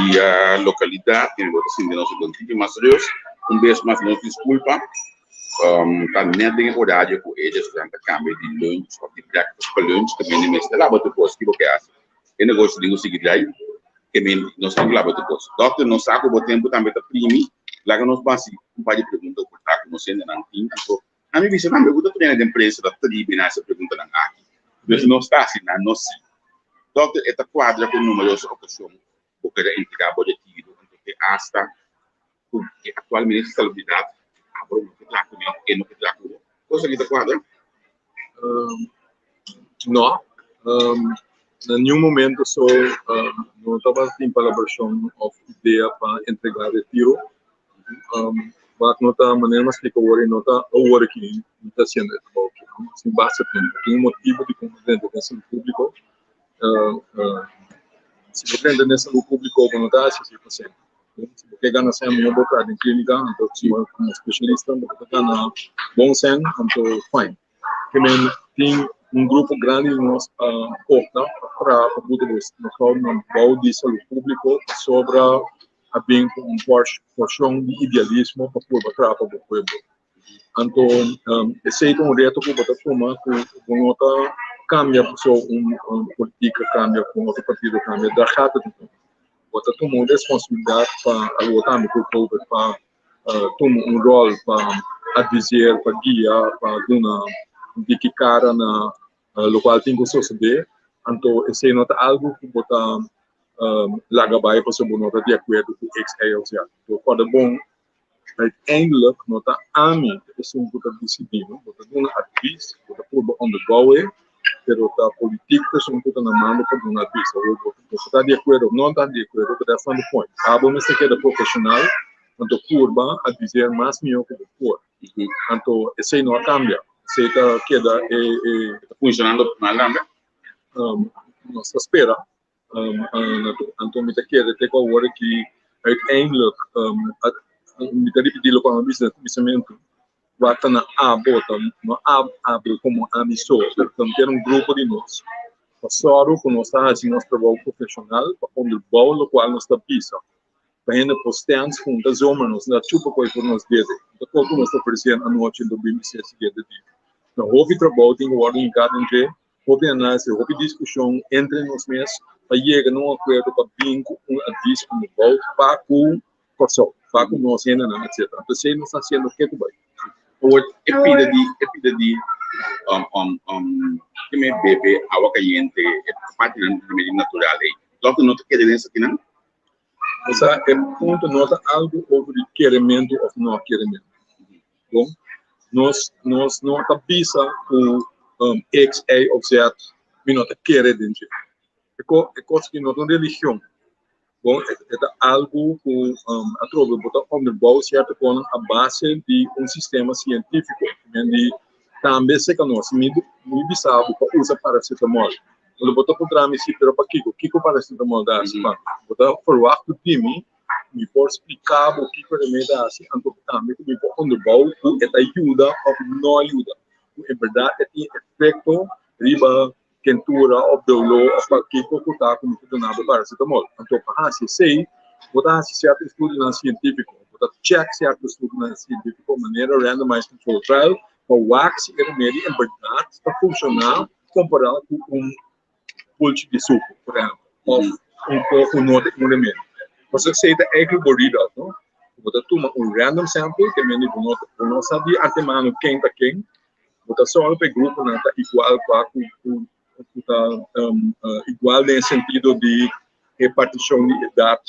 lokalidat i bo ta sinti nos un tiki mas serieus. Un bes mas nos diskulpa. Ta nèt den e orario ku e restaurant ta kambia di lunch òf di breakfast pa lunch ta bini mester laba tur kos. Ki bo ke hasi? E negoshi tin ku sigui drai ke men nos tin ku laba tur kos. Dòkter, nos sa ku bo tempu tambe ta primi. Laga nos basi un par di pregunta ku por ta ku nos hendenan tin. Anto ami bisa tambe ku ta trena den prensa ta tribi na hasi e preguntanan aki. Dus nos ta hasi nan, nos si. Dòkter, e ta kuadra ku numeroso okashon bo keda entregá bo retiro, anto te asta ku e aktual minister di Salubridat abo no ke traha kuné òf e no ke traha ku bo. Kos aki ta kuadra? No. Na niun momento so no tabatin palabrashon òf idea pa entregá retiro. Wak no ta manera mi a splika awor no ta awor aki mi ta hasiendo e trabou aki no sin basta tempu tin un motibu di kon bo drenta den salud publico si bo drenta den salud publico bo no ta hasi así pa semper si bo ke gana sèn mihor bo traha den klinika anto komo spesialista bo ta gana bon sèn anto fine. Ke men tin un grupo grandi di nos a opta pa traha pa buta bes nos hou nan bou di salud publico pasobra a bin ku un porshon di idealismo pa purba traha pa bo pueblo. Anto esei ta un reto ku bo ta tuma ku bo no ta kambia pasobra un politika kambia ku un otro partido kambia, daar gaat het niet om. Bo ta tuma un responsabilidat pa awor tambe ku covid pa tuma un rol pa adviseer, pa guia, pa duna un tiki cara na locual tin cu sosode, anto esey no ta algo cu bo ta laga bay pasobra bo no ta di acuerdo cu X, Y of Z. Anto corda bon, uiteindelijk no ta ami esun cu ta dicidi, no, bo ta duna advies, bo ta purba onderbouwe, pero ta politiek ta esun cu ta na mando pa duna advies. Awor bo por ta di acuerdo of no ta di acuerdo, but that's not the point. Abo mester keda profesional, anto purba adviseer mas miho cu bo por. Anto esey no a cambia, esey ta keda e. Ta funcionando mal tambe? Nos ta spera. Anto mi ta kere te ku awor aki uiteindelijk mi ta ripití loke mi a bisa na kuminsamentu, wak ta na abo, ta no abo komo ami so, pero ta henter un grupo di nos pa sòru ku nos ta hasi nos trabou profeshonal pa onderbou lokual nos ta bisa. Pa hende por stèns hunta zomer nos no ta chupa koi for nos dede, no ta kos ku nos ta ofresé anochi anto bin bis'é siguiente dia. Ta hopi trabou tin ku wòrdu hinká den dje. Hopi análisis, hopi diskushon entre nos mes pa yega na un akuerdo pa bin ku un advis onderbouw pa ku Kòrsou, pa ku nos hendenan etsetera. P'esei nos ta hasiendo ke ku bai. Awor e pida di e pida di ke me bebe awa kayente e partinan di remedio natural ei dòkter no ta kere den esakinan? Osea e punto no ta algu over di kerementu òf no kerementu. Bon, nos nos no ta bisa ku X, Y òf Z mi no ta kere den dje. E ko e kos aki no ta un religion. Bon, e ta algu ku atrobe bo ta onderbouw sierto konan a base di un sistema sientífiko. Men di tambe seka nos, mi mi bisa bo pa usa paracetamol. Unda bo ta puntra mi si, pero pakiko? Kiko paracetamol ta hasi pa mi? Bo ta verwacht di mi Mi por spliká bo kiko e remedi ta hasi, anto tambe ku mi por onderbou ku e ta yuda òf no a yuda. Ku en bèrdat e tin efekto riba kentura òf doló òf kiko ku ta ku mi ta duna bo paracetamol. Anto pa hasi esei, bo ta hasi sierto estudionan sientífiko, bo ta chèk sierto estudionan sientífiko manera randomized control trial pa wak si e remedi en bèrdat ta funshoná kompará ku un pulchi di suku, por ehempel, of un ko ku no ta un remedi. Pasobra esei ta eigenlijk bo readout, no? Bo ta tuma un random sample, ke mende bo no bo no sa di antemano ken ta ken, bo ta sòru pa e gruponan ta igual kua ku ku ku ta igual den e sentido di repartishon di edat,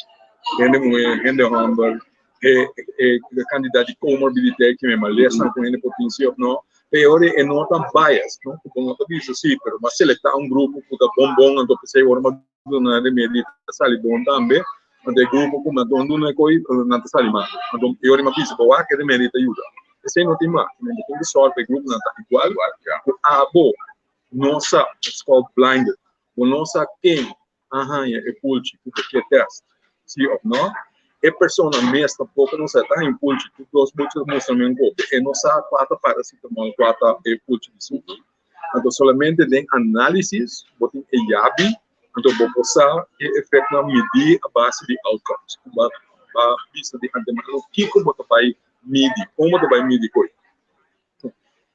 hende muhé, hende hòmber, e e kantidat di komorbiditeit ke men malesanan ku hende por tin si òf no. Pero e no ta bias, no? Ku bo no ta bisa si, pero bo a selektá un grupo ku ta bon bon, anto p'esei ora bo duna nan remedi ta sali bon tambe, anto e grupo ku no duna e koi nan ta sali mal. Anto e ora mi a bisa bo wak e remedi ta yuda. Esei no tin mas. Bo tin ku sòrg pa e gruponan ta igual ku abo no sa, it's called blinded, bo no sa ken. a haña e pulchi ku bo ke tèst si òf nò. E persona mes tampoko no sa, e ta haña un pulchi, tur dos pulchi ta mustra men kopi, e no sa kua ta paracetamol, kua ta e pulchi di suku. Anto solamente den análisis bo tin e yabi, anto bo por sa e efectonan midí a base di outcomes. Ku bo a bisa di antemano kiko bo ta bai midi, kon bo ta bai midi koe.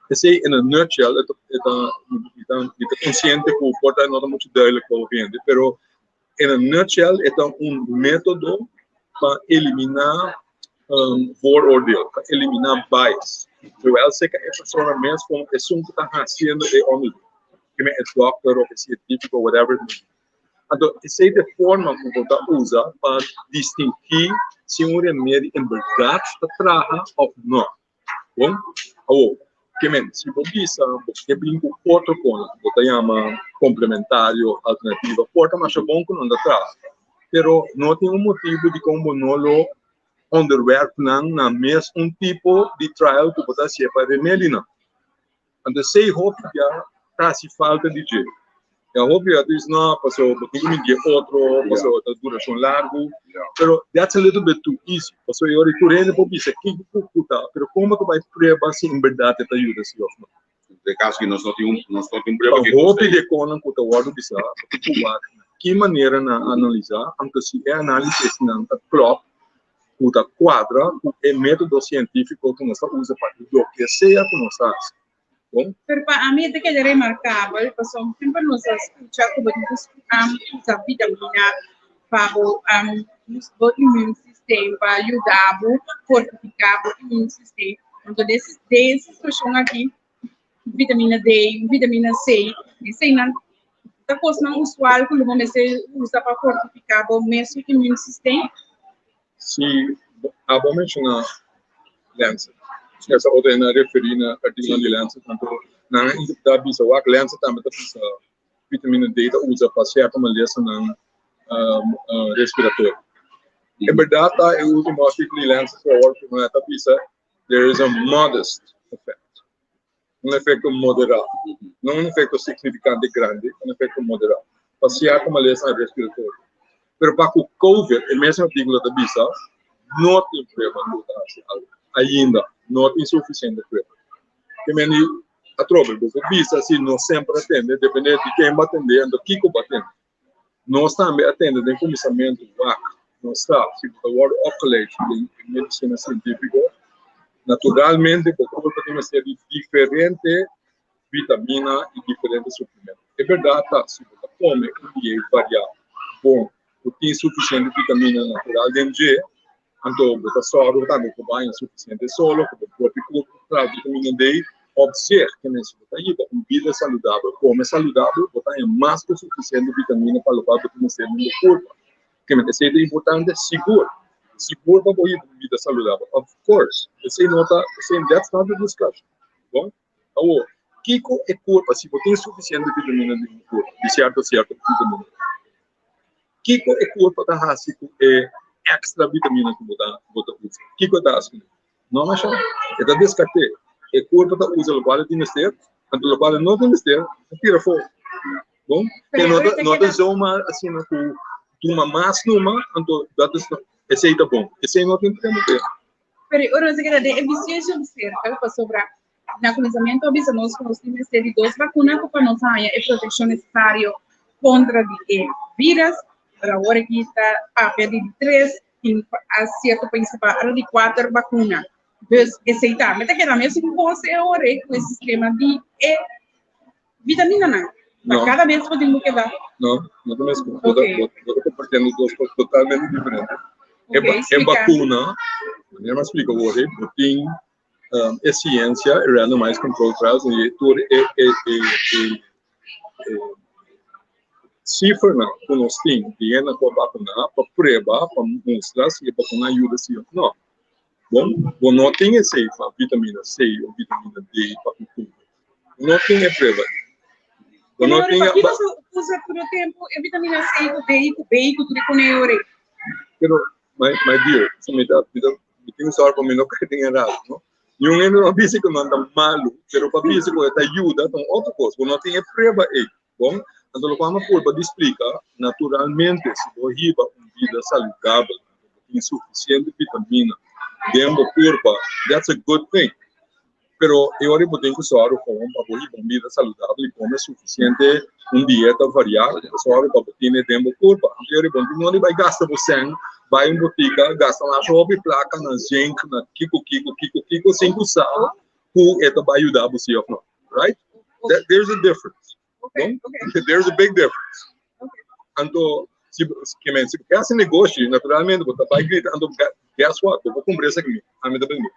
Esei in a nutshell, e ta, e ta, mi ta, mi ta konsiente ku por ta no ta muchu duidelijk pa hopi hende, pero in a nutshell e ta un método pa eliminá vooroordeel, pa eliminá bias. Terwijl seka e persona mes komo esun ku ta hasiendo e onderzoek, ke men e dòkter òf e sientífiko, whatever it may be. Anto esei ta e forma ku bo ta usa pa distingí si un remedi en bèrdat ta traha òf nò. Bon, awor, ke men, si bo bisa bo ke bin ku otro kos ku bo ta yama komplementario, alternativa, por ta masha bon ku nan ta traha, pero no tin un motibu dikon bo no lo onderwerp nan na mes un tipo di trial ku bo ta hasié pa remedinan. Anto esei hopi bia ta hasi falta di dje. Ya hopi bia ta bisa no paso bo tin ku mindi e otro, paso ta durashon largu. Pero that's a little bit too easy. Paso e ora tur hende por bisa kiko ku ku ta, pero kon bo ta bai prueba si en berdat e ta yuda si òf no? Den kaso ki nos no tin un nos no tin prueba Pa hopi di e konan ku ta wòrdu bisa, bo tin ku wak na ki manera nan a analisá, anto si e análisisnan ta klòp, ku ta kuadra ku e método sientífiko ku nos ta usa pa loke sea ku nos ta hasi. Bon. Pero pa ami e ta keda remarkabel pasobra semper nos a skucha ku bo tin ku usa vitamina pa bo bo immune system pa yuda bo fortifiká bo immune system. Anto den e situashon aki vitamina D, vitamina C, eseinan ta kosnan usual ku lo bo mester usa pa fortifiká bo mes immune system. Si abo menshoná Lancet, esa otro hende a referí na artíkulonan di Lancet, anto nan a interpretá bisa wak Lancet tambe ta bisa vitamina D ta usa pa sierto malesanan respiratorio. E bèrdat ta e último artíkulo di Lancet ku awor ta bisa there is a modest effect. Un efecto moderá, no un efecto significante grandi, un efecto moderá pa cierto malesa respiratorio. Pero pa cu COVID, e mes artículo ta bisa, no tin prueba cu ta haci algo. Ainda, no tin suficiente prueba. Ke meni atrobe, bo por bisa si no semper a tende, depende di ken bo a tende, anto kico bo a tende. Nos tambe a tende den kuminsamentu wak nos sa si bo ta wòrdu opgeleid den e medisina sientífiko, naturalmente bo kurpa tin mester di diferente vitamina i diferente suplemento. E bèrdat ta si bo ta kome un diet variá, bon, ku tin sufisiente vitamina natural den dje, Anto bo ta sòru tambe ku bo haña sufisiente solo, ku bo propio kurpo ta traha vitamina D. Op zich, ke men si bo ta hiba un bida saludabel, kome saludabel, bo ta haña mas ku sufisiente vitamina pa lokual bo ta mester den bo kurpo. Ke men esei ta importante? Sigur! Sigur pa bo hiba un bida saludabel, of course. Esei no ta, esei, that's not the discussion. Bon, awor, kiko e kurpa, si bo tin sufisiente vitamina den bo kurpa, di sierto sierto vitamina, Kiko e kurpa ta hasi ku e èkstra vitamina ku bo ta bo ta usa? Kiko e ta hasi kuné? No masha, e ta deskart'é. E kurpa ta usa lokual e tin mester, anto lokual e no tin mester, e tira afó. Bon, e no ta no ta zomaar asina ku tuma mas numa, anto dat is esei ta bon. Esei no tin prende. Pero e ora nos a keda den e vicioso cirkel pasobra Na kuminsamentu a bisa nos ku nos tin mester di dos bakuna ku pa nos haña e protekshon nesesario kontra di e vírus, pero awor aki ta papia di di tres i a sierto pais ta papia di kuater bakuna. Dus esei tambe ta keda mesun kos e ora ei ku e sistema di e vitaminanan. Pa kada bes bo tin ku keda. No, no ta mes kos. Bo ta kompartiendo dos kos totalmente diferente. E bakuna, manera mi a splika awor ei, bo tin e siensia, e randomized control trials i tur e e e e e sifernan ku nos tin di hende ku a bakuná pa prueba pa mustra si e bakuna a yuda si òf nò. Bon, bo no tin esei pa vitamina C òf vitamina D pa ku tur. Bo no tin e prueba ei. Bo no tin e. Pakiko bo usa tur e tempu e vitamina C ku D ku B ku tur e koneo rei? Pero my my dear, si mi ta mi ta mi tin un sòrg pa mi no kai den e rato, no? Niun hende no a bisa ku nan ta malu, pero pa bisa ku e ta yuda ta un otro kos. Bo no tin e prueba ei, bon? Anto loke mi a purba di splika, naturalmente, si bo hiba un bida saludabel, tin sufisiente vitamina den bo kurpa, that's a good thing. Pero e ora bo tin ku sòru kon pa bo hiba un bida saludabel i kome sufisiente, un dieta variá, bo sòru pa bo tene den bo kurpa. Anto e ora bo no tin nodi bai gasta bo sèn, bai un botika, gasta masha hopi plaka na zinc, na kiko kiko kiko kiko, sin ku sa ku e ta bai yuda bo si òf no. Right? There's a difference. Okay, okay. There's a big difference. Okay. Anto, si, ke men, si bo ke hasi negoshi, naturalmente bo ta bai grita, anto guess what? Bo por kumpra esaki mi, ami ta bende.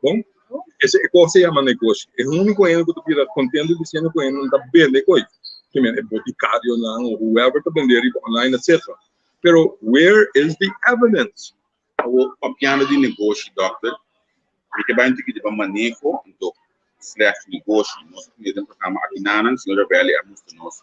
Bon? Ese e kos se yama negoshi. E úniko hende ku ta bira kontento disiendo ku hende ta bende koi. Ke men, e botikarionan o whoever ta bende riba online, etc. Pero where is the evidence? Awor, papiando di negoshi, dòkter, mi ke bai un tiki riba maneho, anto slash negoshi. Nos a tene den programa akinanan, señor Rebelli a mustra nos,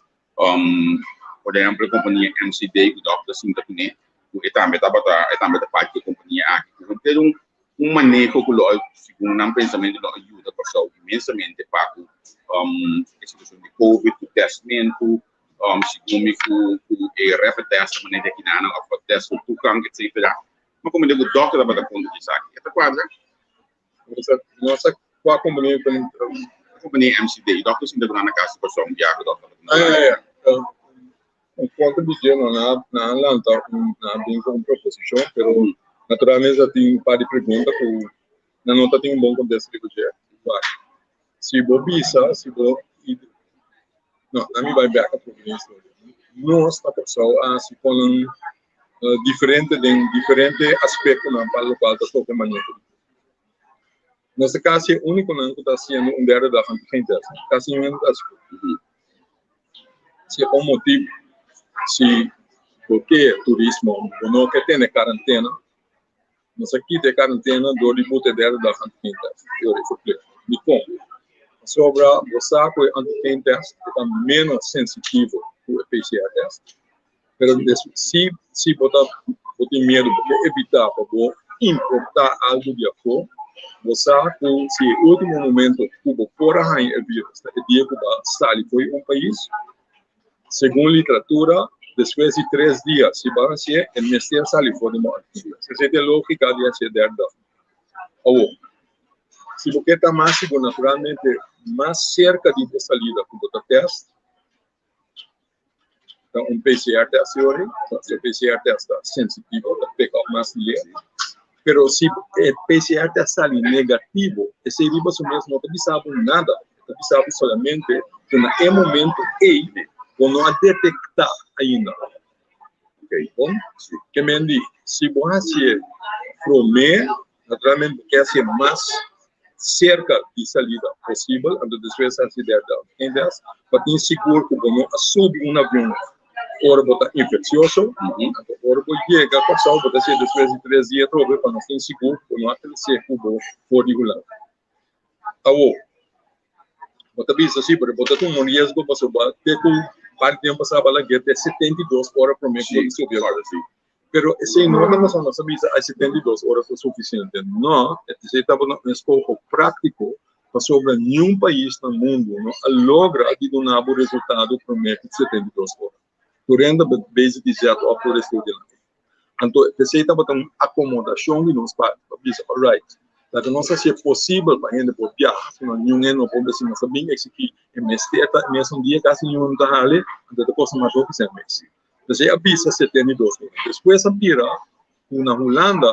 por ehempel, e kompania MCD ku dòkter sinta kuné, ku e tambe tabata, e tambe ta parti di e kompania aki. Ku henter un un maneho ku lo a, segun nan pensamentu, lo a yuda Kòrsou inmensamente pa ku e situashon di covid, ku tèstmentu, segun mi ku ku e rapid test manera di akinanan òf test ku toegang etcetera. Ma komo ku dòkter tabata kontra di esaki? E ta kuadra? No sa kua kompania ku Kompania MCD. Dòkter sinta ku nan na kas di Kòrsou un biaha ku dòkter tabata Ah, ya, ya. Un kontra di dje no, nan a lanta un, nan a bin ku un proposishon, pero naturalmente ta tin un par di pregunta ku nan no ta tin un bon kontesta riba dje. Wak, si bo bisa, si bo, no, nan mi bai bek atrobe den historia. Nos na Kòrsou a hasi konan diferente den diferente aspektonan pa lokual ta toka maneho. Nos ta kasi e únikonan ku ta hasiendo un derde dag antigentest. Kasi niun hende ta hasi. Si e pa un motibu, si bo ke turismo, bo no ke tene karantena, nos a kita e karantena dor di buta e derde dag antigentest. E ora e verplicht. Dikon? Pasobra bo sa ku e antigentest e ta ménos sensitivo ku e PCR test. Pero si si bo ta bo tin miedu, bo ke evitá pa bo importá algu di afó, bo sa ku si e último momento ku bo por a haña e vírus ta e dia ku bo a sali for di un pais, segun literatura, despues di tres dia si bo a hasié, e mester sali for di bo organismo. Esei ta e lógika di hasié derde dag. Awor, si bo ke ta mas sigur, naturalmente mas serka di bo salida ku bo ta tèst, Ta un PCR test yori, e PCR test ta sensitivo, ta pick up mas lihe. Pero si e PCR test sali negativo, esei riba su mes no ta bisa bo nada. E ta bisa bo solamente ku na e momento ei bo no a detektá ainda. Bon, ke men di si bo hasié promé, Naturalmente bo ke hasié mas serka di salida posibel, anto despues hasi derde òf kende test pa tin sigur ku bo no a subi un avion ora bo ta infeksioso. Anto ora bo yega Kòrsou bo ta hasié despues di tres dia atrobe pa nos tin sigur ku bo no a trese ku bo for di Hulanda. Awor, bo ta bisa si, pero bo ta tuma un riesgo pasobra te ku par di tempu pasá bo a lag'é te 72 ora promé ku bo ta subi avion. Pero esei no ta pasobra nos a bisa ai 72 ora ta sufisiente. No, esei tabata un eskoho práktiko pasobra niun pais na mundu no a logra di duna bo resultado promé ku 72 ora. Tur hende ta bezig di zet òf tur esei dilanti. Anto esei tabata un akomodashon di nos parti pa bisa alright, laga nos hasi e posibel pa hende por biaha, sino niun hende no por bisa nos ta bin eksigí e mester ta e mesun dia kasi niun no ta hali, anto ta kosta mas hopi sèn mes. Esei a bisa 72 ora. Despues a bira ku na Hulanda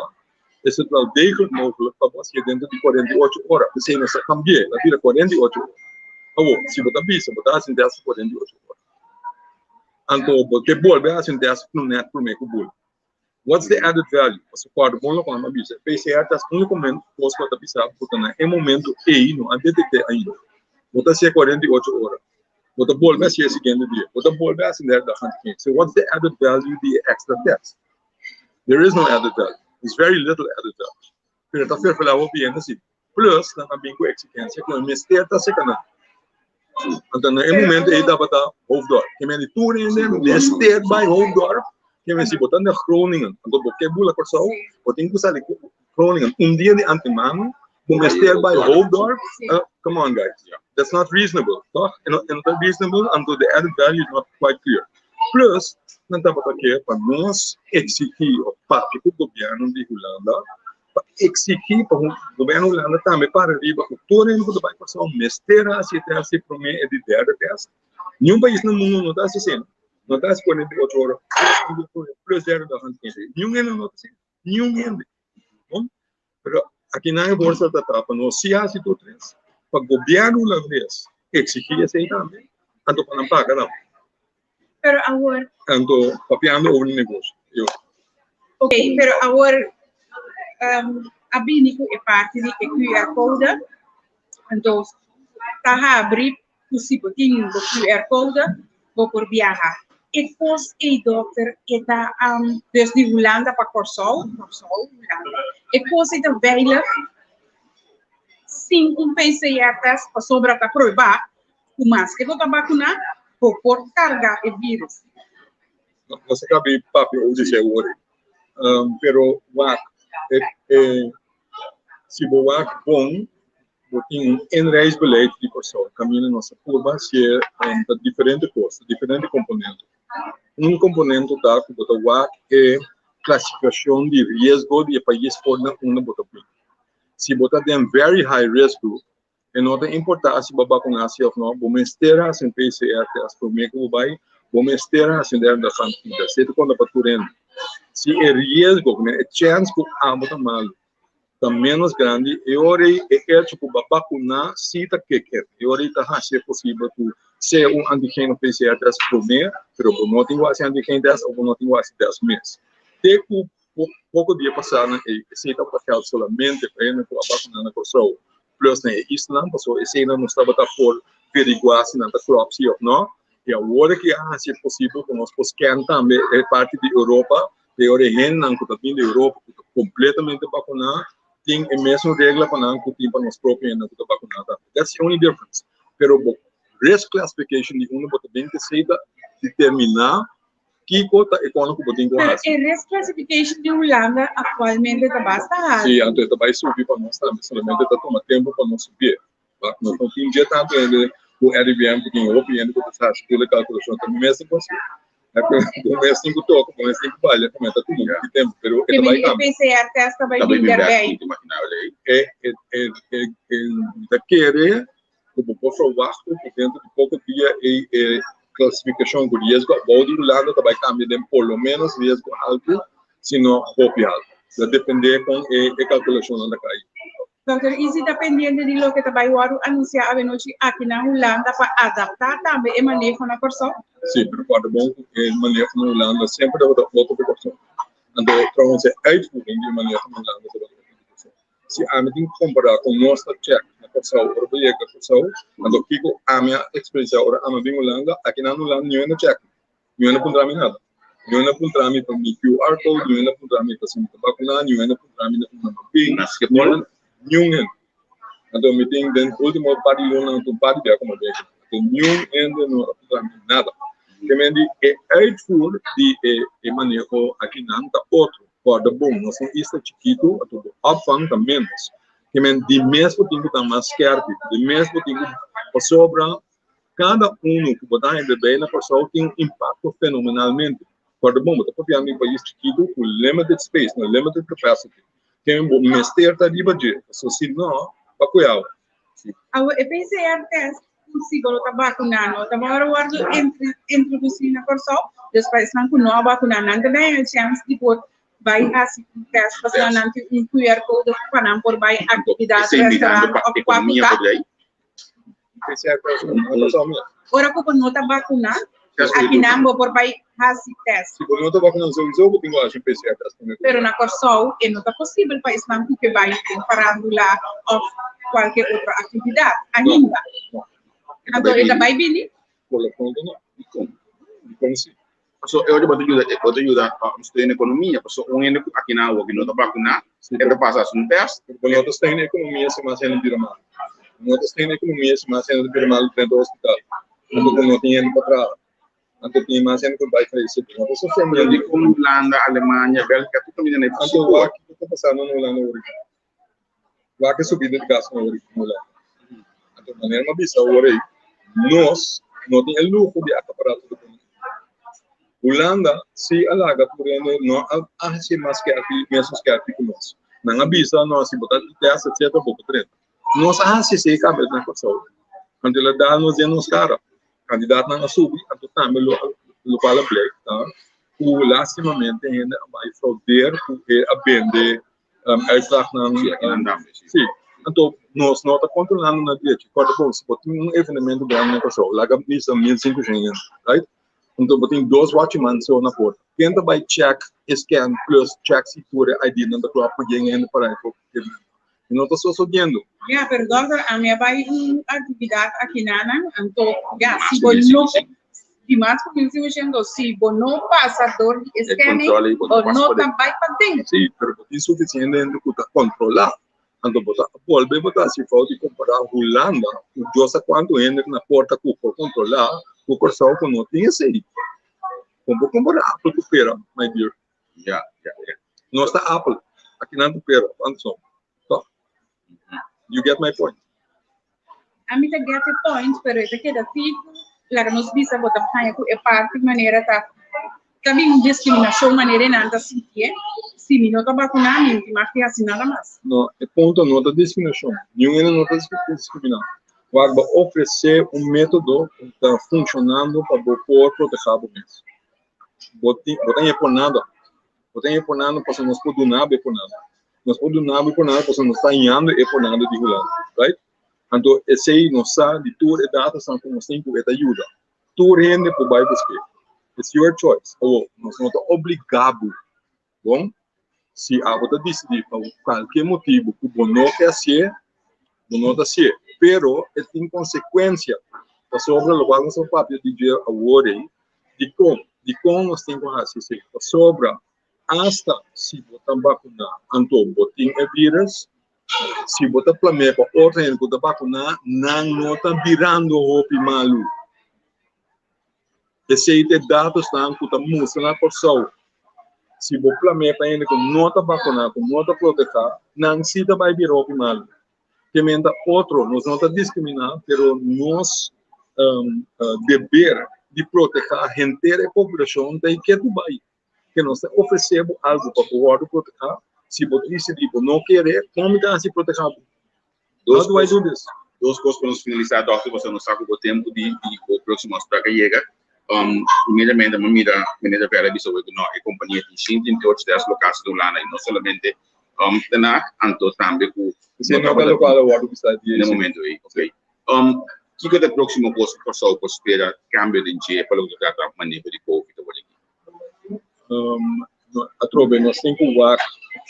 is het wel degelijk mogelijk pa bo hasié dentro di 48 ora. P'esei nos a kambi'é, el a bira 48 ora. Awor, si bo ta bisa bo ta hasi un tèst 48 ora, anto bo ke bolbe hasi un tèst nèt promé ku bul. What's the added value? Pasobra kòrda bon loke nan a bisa, PCR tèst úniko kos ku a ta bisa bo ku ta na e momento ei no a detekt'é ainda. Bo ta hasié 48 ora. Bo ta bolbe hasié e siguiente dia. Bo ta bolbe hasi derde dag antigeen. So what's the added value di e extra test? There is no added value. There's very little added value. Pero ta ferfelá hopi hende si. Plus nan a bin ku eksigensia ku e mester ta seka nan. Anto na e momento ei tabata Hoofddorp. Ke men di tur hende mester bai Hoofddorp. Ke men si bo ta na Groningen, anto bo ke bula Kòrsou, bo tin ku sali Groningen un dia di antemano. Bo mester bai Hoofddorp, come on, guys. That's not reasonable, toch? And not reasonable until the added value is not quite clear. Plus, nan tabata ke pa nos eksigí òf papia ku gobièrnu di Hulanda pa eksigí pa gobièrnu Hulanda tambe para riba ku tur hende ku ta bai Kòrsou mester hasi e tèst di promé i di derde tèst. Niun pais na mundu no ta hasi asina. No ta hasi 48 ora plus derde dag antigente. Niun hende no ta hasi. Niun hende. Bon? Pero aki nan e voorstel ta ta pa nos si hasi tur tres, pa gobièrnu hulandes eksigí esei tambe, anto pa nan paga nan. Pero awor. Anto papiando over di negoshi. Yo. Ok, pero awor a bini ku e parti di e QR code, anto ta habri ku si bo tin bo QR code bo por biaha. E kos ei, dokter, e ta dus di Hulanda pa Kòrsou, Kòrsou, Hulanda. E kos ei ta veilig sin un PCR test pasobra ta prueba ku maske bo ta bakuná bo por karga e virus. Nos a kabi papia over di esei awor ei. Pero wak, si bo wak bon, bo tin un inreisbeleid di Kòrsou kaminda nos a purba hasié ta diferente kos, ta diferente komponente. Un komponente ta ku bo ta wak e klasifikashon di riesgo di e pais for na unda bo ta bin. Si bo ta den very high risk group, e no ta importá si bo a bakuná si òf no, bo mester hasi un PCR test promé ku bo bai, bo mester hasi un derde antigente. Esei ta konta pa tur hende. Si e riesgo, e chèns ku abo ta malu ta ménos grandi, e ora ei e echo ku bo a bakuná sí ta kick in. E ora ei ta hasi e posibel ku sea un antigeno PCR test promé, pero bo no tin ku hasi antigen test òf bo no tin ku hasi test mes. Te ku poko dia pasá nan ei esei tabata gèld solamente pa hende ku a bakuná na Kòrsou plus na e islanan, pasobra eseinan nos tabata por veriguá si nan ta klòp sí òf nò. I awor aki a hasi e posibel ku nos por scan tambe e parti di Europa. E ora e hendenan ku ta bin di Europa ku ta kompletamente bakuná tin e mesun regla pa nan ku tin pa nos propio hendenan ku ta bakuná tambe. That's the only difference. Pero bo risk classification di unda bo ta bin esei ta determiná kiko ta e kòne ku bo tin ku Pero hasi. e risk classification di Hulanda aktualmente ta basta haltu. Sí, anto e ta bai subi pa nos tambe, solamente ta tuma tempu pa nos subié. Wak, nos no tin dje tantu hende ku RIVM ku tin hopi hende ku ta hasi tur e kalkulashon. Ta mi mes tin ku hasi. Bo mes tin ku toka, bo mes tin ku balia, ku ta tuma un tempu, pero e ta bai E kambia. PCR test ta bai Ta bai bin bin bek, derbij. mi ta imaginá wel ei. E, e, e, e, e, mi ta kere ku bo por verwachtu ku dentro di poko dia e, e klasifikashon ku riesgo abou di Hulanda ta bai kambia den por lo ménos riesgo haltu, si no hopi haltu. Ta dependé kon e, e kalkulashonnan ta kai. Dòkter Izzy ta pendiente di loke ta bai wòrdu anunsiá avenochi aki na Hulanda pa adaptá tambe e maneho na Kòrsou? Sí, pero kòrda bon ku e maneho na Hulanda semper tabata otro ku Kòrsou. Anto trouwens e uitvoering di e maneho na Hulanda tabata otro ku Kòrsou. Si ami tin ku kompará kon nos ta chèk na Kòrsou ora bo yega Kòrsou, anto kiko ami a eksperensiá ora ami a bin Hulanda, aki nan na Hulanda niun a chèk mi. Niun a puntra mi nada. Niun a puntra mi pa mi QR code, niun a puntra mi pa si mi ta bakuná, niun a puntra mi na unda mi bin. Na Schiphol? Niun hende. Anto mi tin den ultimo par di luna anto un par di bia ku mi a bin aki. Anto niun hende no a puntra mi nada. Te men di e uitvoer di e e maneho akinan ta otro. Kòrda bon, nos ta un isla chikitu, anto bo opvang ta ménos. Te men di mes bo tin ku ta mas skèrpi, di mes bo tin ku pasobra Kada unu ku bo ta haña bebé na Kòrsou tin un impakto fenomenalmente. Kòrda bon, bo ta papiando di un pais chikitu ku limited space, no limited capacity. Ken bo mester ta riba dje, pasobra si no, pa kue awe. Awe e PCR test ku sigur lo ta bakuná no ta wòrdu wòrdu introdusí na Kòrsou, dus pa esnan ku no a bakuná nan ta haña e chèns di por bai hasi un test pasobra nan tin un QR code pa nan por bai aktividat, Esei mirando restaurant pa òf kua ku ekonomia ta. por dei. Ora ku bo no ta bakuná, akinan bo por bai hasi tèst. Si bo no ta bakuná souiso bo tin ku hasi un PCR tèst promé ku Pero na Kòrsou e no ta posibel pa esnan ku ke bai den farándula òf kualke otro aktividat ainda. Anto e ta bai bini? Por lo pronto no. Dikon? Dikon si? Paso e ora bo ta yuda, bo ta yuda steun ekonomia, paso un hende ku aki na awo ku no ta bakuná, e ta pasa hasi un tèst. Bo no ta steun ekonomia si mas hende bira mal. Bo no ta steun ekonomia si mas hende ta bira mal drenta hospital. Anto ku no tin hende pa traha. Anto tin mas hende ku bai falesé. Bo no ta Pero sosteniendo. dikon Hulanda, Alemania, Bèlgika, tur kaminda na e Anto wak kiko ta pasando na Hulanda awor aki. Wak e subida di gasto na Hulanda. Anto manera mi a bisa awor ei, nos no tin e luho di akapará tur e kos. Hulanda si a laga tur hende no a hasi mas skerpi, mesun skerpi ku nos. Nan a bisa nos si bo ta test etcetera bo por drenta. Nos a hasi esei kaba na Kòrsou. Anto el a dal nos den nos kara. Kandidatnan a subi, anto tambe lo lokual a blik ta ku lastimamente hende a bai fraudeer ku e a bende uitslagnan. Sí, anto nos no ta kontrolando na drechi. Kòrda bon, si bo tin un evenemento grandi na Kòrsou, laga bisa 1500 hende, right? Anto bo tin dos watchman so na porta. Ken ta bai check e scan plus check si tur e ID-nan ta klòp pa yen hende para e E no ta sosodiendo. Ya, pero dokter, ami a bai un actividad aki nanan, anto ya, si bo no, di mas ku 1500, si bo no pasa dor di e scanning, bo no ta bai paden. Sí, pero bo tin suficiente hende ku ta kontrolá. Anto bo ta bolbe bo ta hasi fout di kompará Hulanda ku Dios sa kuantu hende na porta ku por kontrolá ku Kòrsou ku no tin esei. Kon bo kompará apel ku pera, my dear? Ya, ya, ya. Nos ta apel, akinan ta pera, kuantu son? Toch? You get my point? Ami ta get e point, pero e ta keda fiku, laga nos bisa bo ta haña ku e parti manera ta ta bin un diskriminashon manera e nan ta sintié, si mi no ta bakuná mi no tin mag di hasi nada mas. No, e punto no ta diskriminashon. Niun hende no ta diskriminá. Wak bo ofresé un método ku ta funshonando pa bo por protehá bo mes. Bo tin, bo ta haña por nada. Bo ta haña por nada pasobra nos por duna bo e por nada. Nos por duna bo e por nada pasobra nos ta hañando e por nada di Hulanda, right? Anto esei nos sa di tur e datasnan ku nos tin ku e ta yuda. Tur hende por bai busk'é. It's your choice. Awor, nos no ta obligá bo. Bon, si abo ta disidí pa kualke motibu ku bo no ke hasié, bo no ta hasié. Pero e tin konsekuensia. Pasobra lokual nos a papia di dje awor ei, Dikon? Dikon nos tin ku hasi esei? Pasobra asta si bo ta bakuná anto bo tin e vírùs, si bo ta plam'é pa otro hende ku ta bakuná, nan no ta birando hopi malu. Esei ta e datosnan ku ta mustra na Kòrsou. Si bo plam'é pa hende ku no ta bakuná, ku no ta protehá, nan sí ta bai bira hopi malu. Ke men ta otro, nos no ta diskriminá, pero nos deber di protehá henter e populashon ta e ke ku bai. Ke nos ta ofresé bo algu pa bo wòrdu protehá, si bo disidí bo no kere, kon mi ta hasi protehá bo? How do I do this? Dos kos pa nos finalisá, dòkter, pasobra nos sa ku bo tempu di bo próksimo afsprak a yega. Primeramente mi a mira Minister Vela bisa ku no, e kompania tin 138 tèst lokasi den Hulanda i no solamente Den Haag, anto tambe ku no tabata tin na e momento ei. Ok. Kiko ta e próksimo kos ku Kòrsou por spera kambio den dje pa loke ta trata maneho di Covid awor aki? Atrobe nos tin ku wak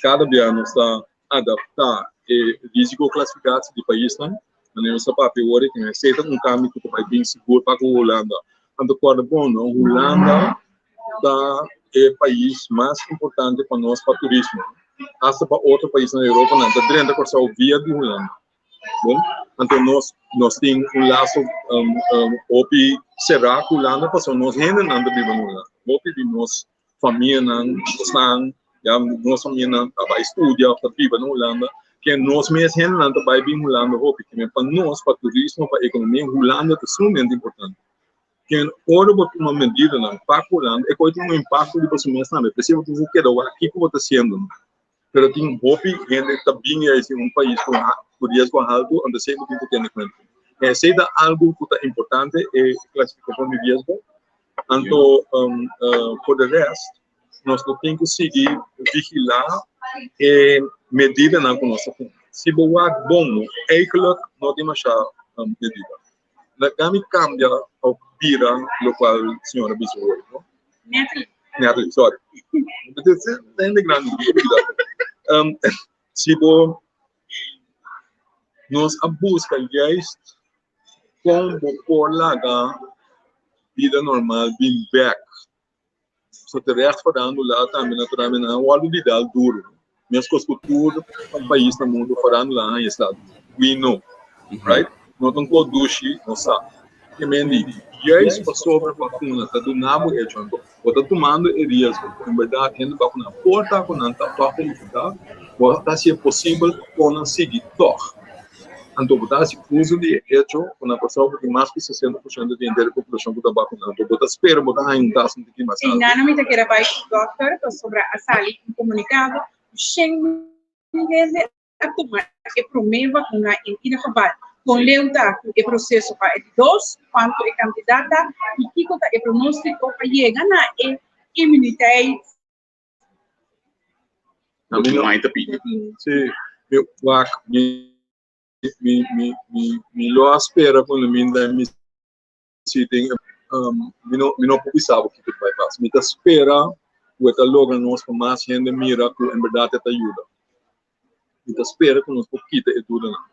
kada bia nos ta adaptá e risicoklasifikasi di paisnan. Manera nos ta papia awor aki, esei ta un kambio ku ta bai bin sigur pa ku Hulanda. Anto kòrda bon, no, Hulanda ta e pais mas importante pa nos pa turismo. Hasta pa otro paisnan di Europa nan ta drenta Kòrsou via di Hulanda. Bon, anto nos nos tin un laso hopi será ku Hulanda pasobra nos hendenan ta biba na Hulanda. Hopi di nos famianan, esnan, ya nos famianan ta bai studia òf ta biba na Hulanda, ke nos mes hendenan ta bai bin Hulanda hopi. Pa nos, pa turismo, pa ekonomia, Hulanda ta sumamente importante. Ken ora bo tuma medidanan pa ku Hulanda, e koe tin un impakto riba su mes tambe. P'esei bo tin ku keda wak kiko bo ta hasiendo. Pero tin hopi hende ta bin i a hasi un pais ku ku riesgo haltu, anto esei bo tin ku tene kuenta. Esei ta algu ku ta importante, e klasifikashon di riesgo. Anto for de rest, nos lo tin ku sigui vigilá e medidanan ku nos ta tuma. Si bo wak bon, eigenlijk no tin masha medida. Laga mi cambia of bira locual señora bisa hoy, no? Natalie. Natalie, sorry. Hende grandi, um, si bo nos a busca juist con bo por laga bida normal bin back. So terecht farándula tambe naturalmente nan a wòrdu di dal duru. Meskos ku tur pais na mundu farándula a haña esaki. We know, right? No ta un kos dushi, nos sa. Ke men di, juist pasobra bakuna ta duna bo hecho anto bo ta tumando e riesgo ku en bèrdat hende bakuna por ta ku nan ta tòg ta infektá. Bo ta hasi e posibel pa nan sigui tòg. Anto bo ta hasi uso di e echo ku na Kòrsou bo tin mas ku 60% di henter e populashon ku ta bakuná. Anto bo ta spera bo ta haña un tasa un tiki mas I altu. nana mi ta kere bai ku dòkter pasobra a sali un komunikado ku shen mil hende a tuma e promé vakuna en ida geval. Kon leu ta ku e proseso pa e di dos, kuantu e kantidat ta i kiko ta e pronóstiko pa yega na e imuniteit. Na mi no, sí, mi wak, mi, mi, mi, mi, mi lo a spera ku mi da mi sitting, mi no, mi no por bisa bo kiko ta bai pasa. Mi ta spera ku e ta logra nos pa mas hende mira ku en berdat e ta yuda. Mi ta spera ku nos por kita e dudanan.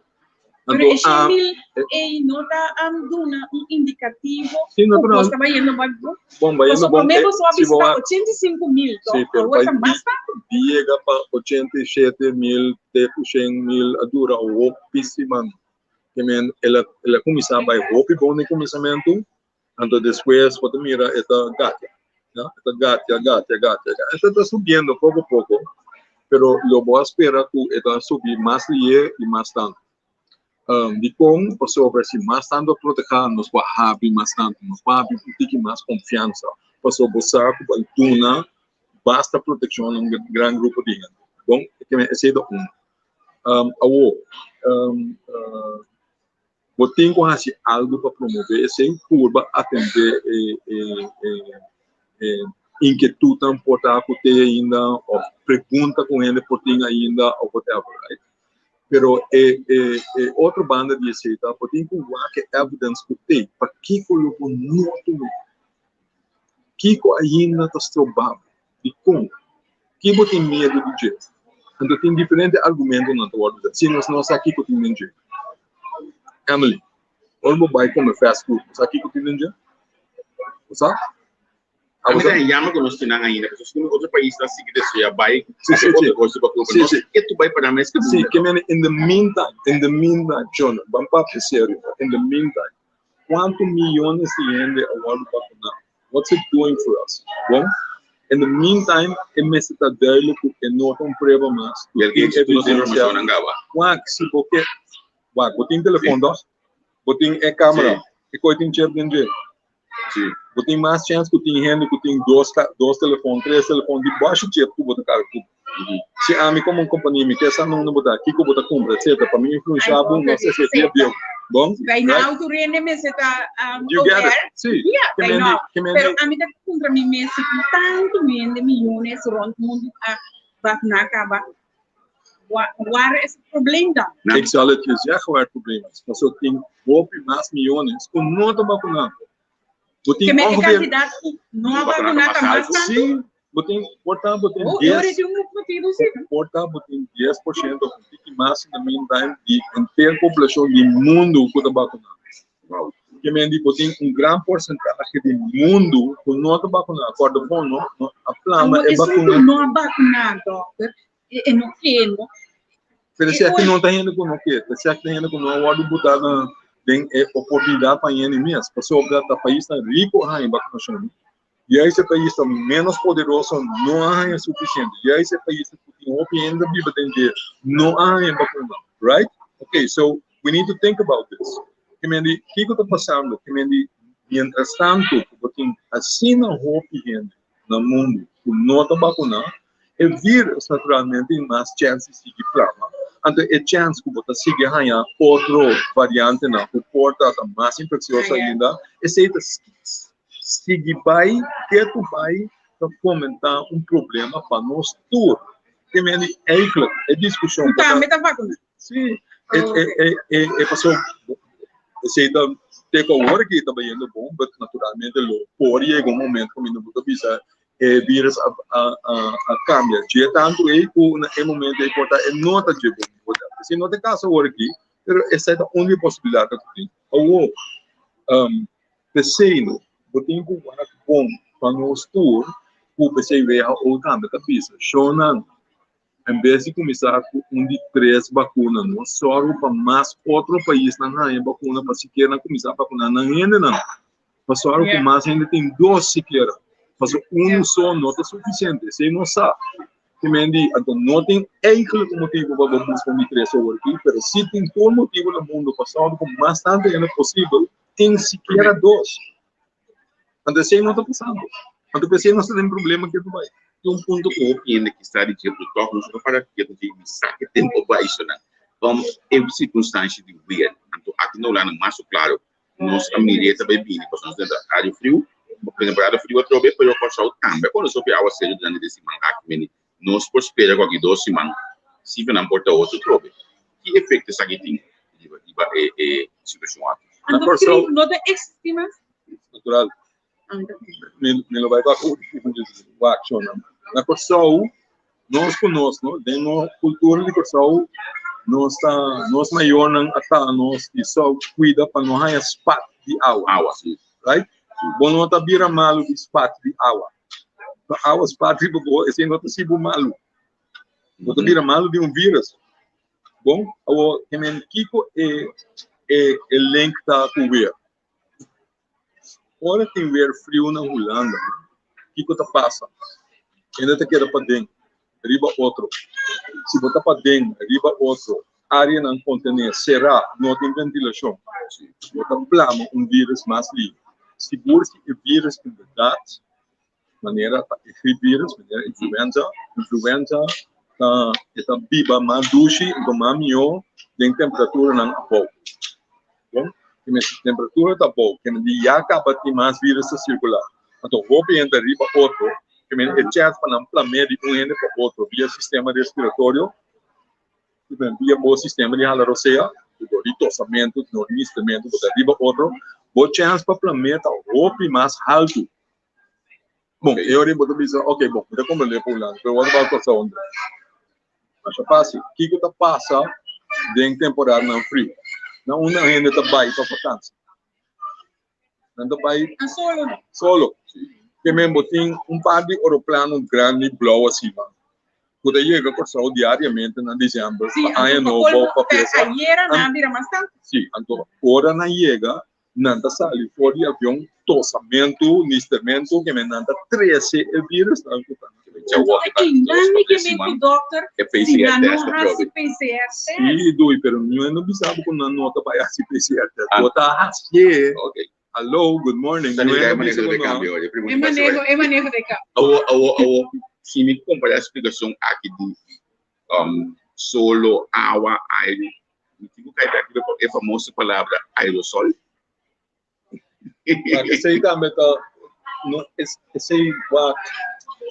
Pero e 100.000 ei no ta duna un indikativo ku kos ta bayendo bon? Bon, bayendo bon. Pasobra promé boso a bisa ta 85.000, Sí, pero awor ta mas tantu. Di yega pa 87.000 te ku 100.000 a dura hopi siman. Ke men el a el a kuminsá bai hopi bon den kuminsamentu, anto despues bo ta mira e ta gatia, ya, e ta gatia, gatia, gatia, gatia. E ta subiendo poko poko, pero lo bo a spera ku e ta subi mas lihe i mas tantu. Dikon? Pasobra si mas tantu a protehá nos por habri mas tantu, nos por habri un tiki mas konfiansa, pasobra bo sa ku bo a duna basta protekshon na un gran grupo di hende. Bon, esei ta un. Awor, bo tin ku hasi algu pa promové esei, purba atendé e e inkietutnan por ta ku te ainda òf pregunta ku hende por tin ainda òf whatever, right? Pero e e e otro banda di esei ta bo tin ku wak e evidence ku tei, pakiko lo bo no tuma? Kiko ainda ta stroba bo? Dikon? Ki bo tin miedu di dje? Anto tin diferente argumentonan ta wòrdu usá. Si nos no sa kiko tin den dje. Emily, ora bo bai kome fast food, bo sa kiko tin den dje? Bo sa? Ami ta yama ku nos tin nan ainda, pasobra si otro pais ta sigui deseá bai, otro kos di bakuna, nos ke tur bai pa nan mes ke Sí, ke mene in the meantime, in the meantime, Jonah, ban papia serio, in the meantime, kuantu miyones di hende a wòrdu bakuná? What's it doing for us? Bon, in the meantime, e mester ta duidelijk ku e no ta un prueba mas. Bill Gates tin informashon nan gaba. Wak, si bo ke, wak, bo tin telefon toch? Bo tin e camera, e koi tin chip den dje. Bo tin mas chance ku tin hende ku tin dos, dos telefon, tres telefon, di bashi chip ku bo ta karga ku bo. Si ami komo un kompania mi ke sa nunda bo ta, kiko bo ta kumpra, etcetera, pa mi influensha bo, no se si e dia bieu. Bon? By now tur hende mester ta You get it. aware. Si. Yeah, Ke by mendi, now. ke mendi. Pero ami ta puntra mi mes si tin tantu hende, miyones rond mundu a vakuna kaba, waar is het probleem dan? Ik zal het je zeggen waar het probleem is. Pasobra tin hopi mas miyones ku no ta bakuna. Bo tin Ke men e ongeveer kantidat ku no a bakuna ta mas tantu? Si, bo tin, por ta bo tin Oh, dies, ora tin un motibu si. por ta bo tin 10% of un tiki mas in the meantime di henter poblashon di mundu ku ta bakuna. Wow. Ke men di bo tin un gran porsentahe di mundu ku no ta bakuna. Kòrda bon, no, no a plama Awor, e esun ku bakuna. no a bakuna, dòkter, e no ke, no. Pero si aki no ta hende ku no ke, si aki ta hende ku no a wòrdu botá na den e oportunidat pa hende mes, pasobra ta paisnan riku a haña bakunashon, juist e paisnan ménos poderoso no a haña sufisiente, juist e paisnan ku tin hopi hende ta biba den dje no a haña bakuna, right? Okay, so we need to think about this. Ke men di, kiko ta pasando? Ke men di, mientras tanto ku bo tin asina hopi hende na mundu ku no ta bakuná, E virus naturalmente tin mas chèns di sigui plama. Anto e chèns ku bo ta sigui haña otro variantenan ku por ta ta mas infeksioso ainda, esei ta sigui bai ketu bai ta fomentá un problema pa nos tur. Te mende eigenlijk e diskushon Ku tambe ta vakuná. Sí, e e e e paso esei ta te ku awor aki ta bayendo bon, but naturalmente lo por yega un momento ku mi no por ta bisa e virus a a a a cambia dje tantu ei ku na e momento ei por ta e no ta dje bon por ta si no ta e caso awor aki pero esei ta un di e posibilidadnan ku tin awor p'esei no bo tin ku wak bon pa nos tur ku p'esei WHO tambe ta bisa shownan en bes di kuminsá ku un di tres bakuna no sòru pa mas otro paisnan haña bakuna pa sikiera nan kuminsá bakuná nan hendenan. Pa sòru ku mas hende tin dos sikiera. Pasobra unu so no ta sufisiente, esei nos sa. Ke men di, anto no tin eigenlijk un motibu pa bo buska un di tres awor aki, pero si tin tur motibu na mundu pa sòru ku mas tantu hende posibel tin sikiera dos. Anto esei no ta pasando. Anto p'esei nos ta den problema ke ta bai. Tin un punto ku hopi hende kisa di dje, pero tòg nos no ta para ketu dje i sa ke tempu bai sonan. E sirkunstansha di weer. Anto aki na Hulanda mas o klaro nos a mira e ta bai bini pasobra nos ta den área friu, temporada friu atrobe, pero Kòrsou tambe a konosé hopi awaseru durante di siman aki meni. Nos por spera ku aki dos siman sifranan por ta otro atrobe. Ki efekto esaki tin riba riba e e situashon aki? Na Anto Kòrsou. grip no ta eksistí mas? Natural. Mi mi lo bai pa wak shonnan. Na Kòrsou nos ku nos no den nos kultura di Kòrsou nos ta nos mayornan a taha nos di sò kuida pa no haña spat di awa. Awa, si. Right? Bo no ta bira malu di spat di awa. Awa spat riba bo esei no ta hasi bo malu. Bo ta bira malu di un virus. Bon, awor ke men kiko e e e link ta ku weer? Ora tin weer friu na Hulanda, kiko ta pasa? Hende ta keda paden riba otro. Si bo ta paden riba otro, áreanan kontené será, no tin ventilashon, bo ta plama un virus mas lihe. Sigur si e virus inderdat manera ta e griepvirus, manera influenza, influenza ta e ta biba mas dushi anto mas mihó den temperaturanan abou. Bon, kende si temperatura ta abou, kende di ya kaba tin mas virus ta sirkulá. Anto hopi hende ta riba otro, kende e chèns pa nan plam'é di un hende pa otro via sistema respiratorio, via bo sistema di hala rosea, dor di tosamentu, dor di nistementu, bo ta riba otro, bo chèns pa plam'é ta hopi mas haltu. Bon, e ora bo ta bisa, ok, bon, mi ta comprende pa Hulanda, pero what about Kòrsou anto? Masha fácil. Kiko ta pasa den temporadanan friu? Na unda hende ta bai pa vakansi? Nan ta bai Na solo no. solo. Ke men bo tin un par di oroplano grandi blou asina ku ta yega Kòrsou diariamente na desèmber Sí, pa aña anto pa nobo, kolmo, pa te fiesta. ayera nan a bira mas tantu. Sí, anto ora nan yega, nan ta sali for di avion tosamentu, nistermentu, ke men nan ta trese e virus nan ku ta. Anto e innan ke men ku dokter si nan no hasi PCR test. Si dui, pero mi no bisa bo ku nan no ta bai hasi PCR test. Bo ta hasié. Hallo, good morning. Mi no bisa bo no. E maneho, e maneho de kambio. Awo, awo, awo, si mi kompará e splikashon aki di solo, awa, airu, Mi tin ku kai bek riba e famoso palabra aerosol. Ma esei tambe ta no esei wak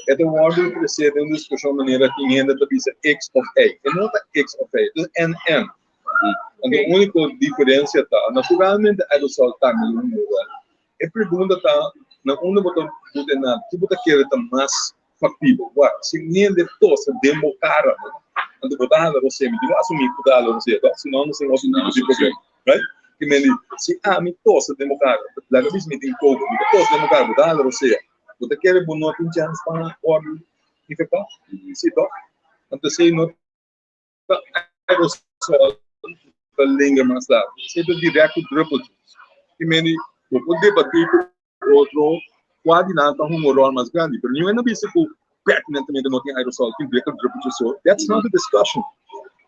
e ta wòrdu ofresé den un diskushon manera tin hende ta bisa X òf Y. E no ta X òf Y, e ta NN. Anto úniko diferensia ta, naturalmente aerosol tambe lo un lugar. E pregunta ta na unda bo ta buta e nan, ki bo ta kere ta mas factibo. Wak, si un hende tosa den bo cara, anto bo ta hala rosé, mi tin cu asumi cu ta hala rosé, toch? Si no, nos tin otro tipo di problema, right? Ki men di, si ami tosa den bo cara, laga bisa mi tin covid, mi ta tosa den bo cara, bo ta hala rosé, bo ta kere bo no tin chance pa wòrdu infectá? Si, toch? Anto esei no ta aerosol ta linger mas largo. Esei ta directo druppeltjes. Ki men di, bo por debatí cu otro kua di nan ta hunga un ròl mas grandi, pero niun hende a bisa ku pertinentemente no tin aerosol, tin blikker druppeltjes so. That's not the discussion.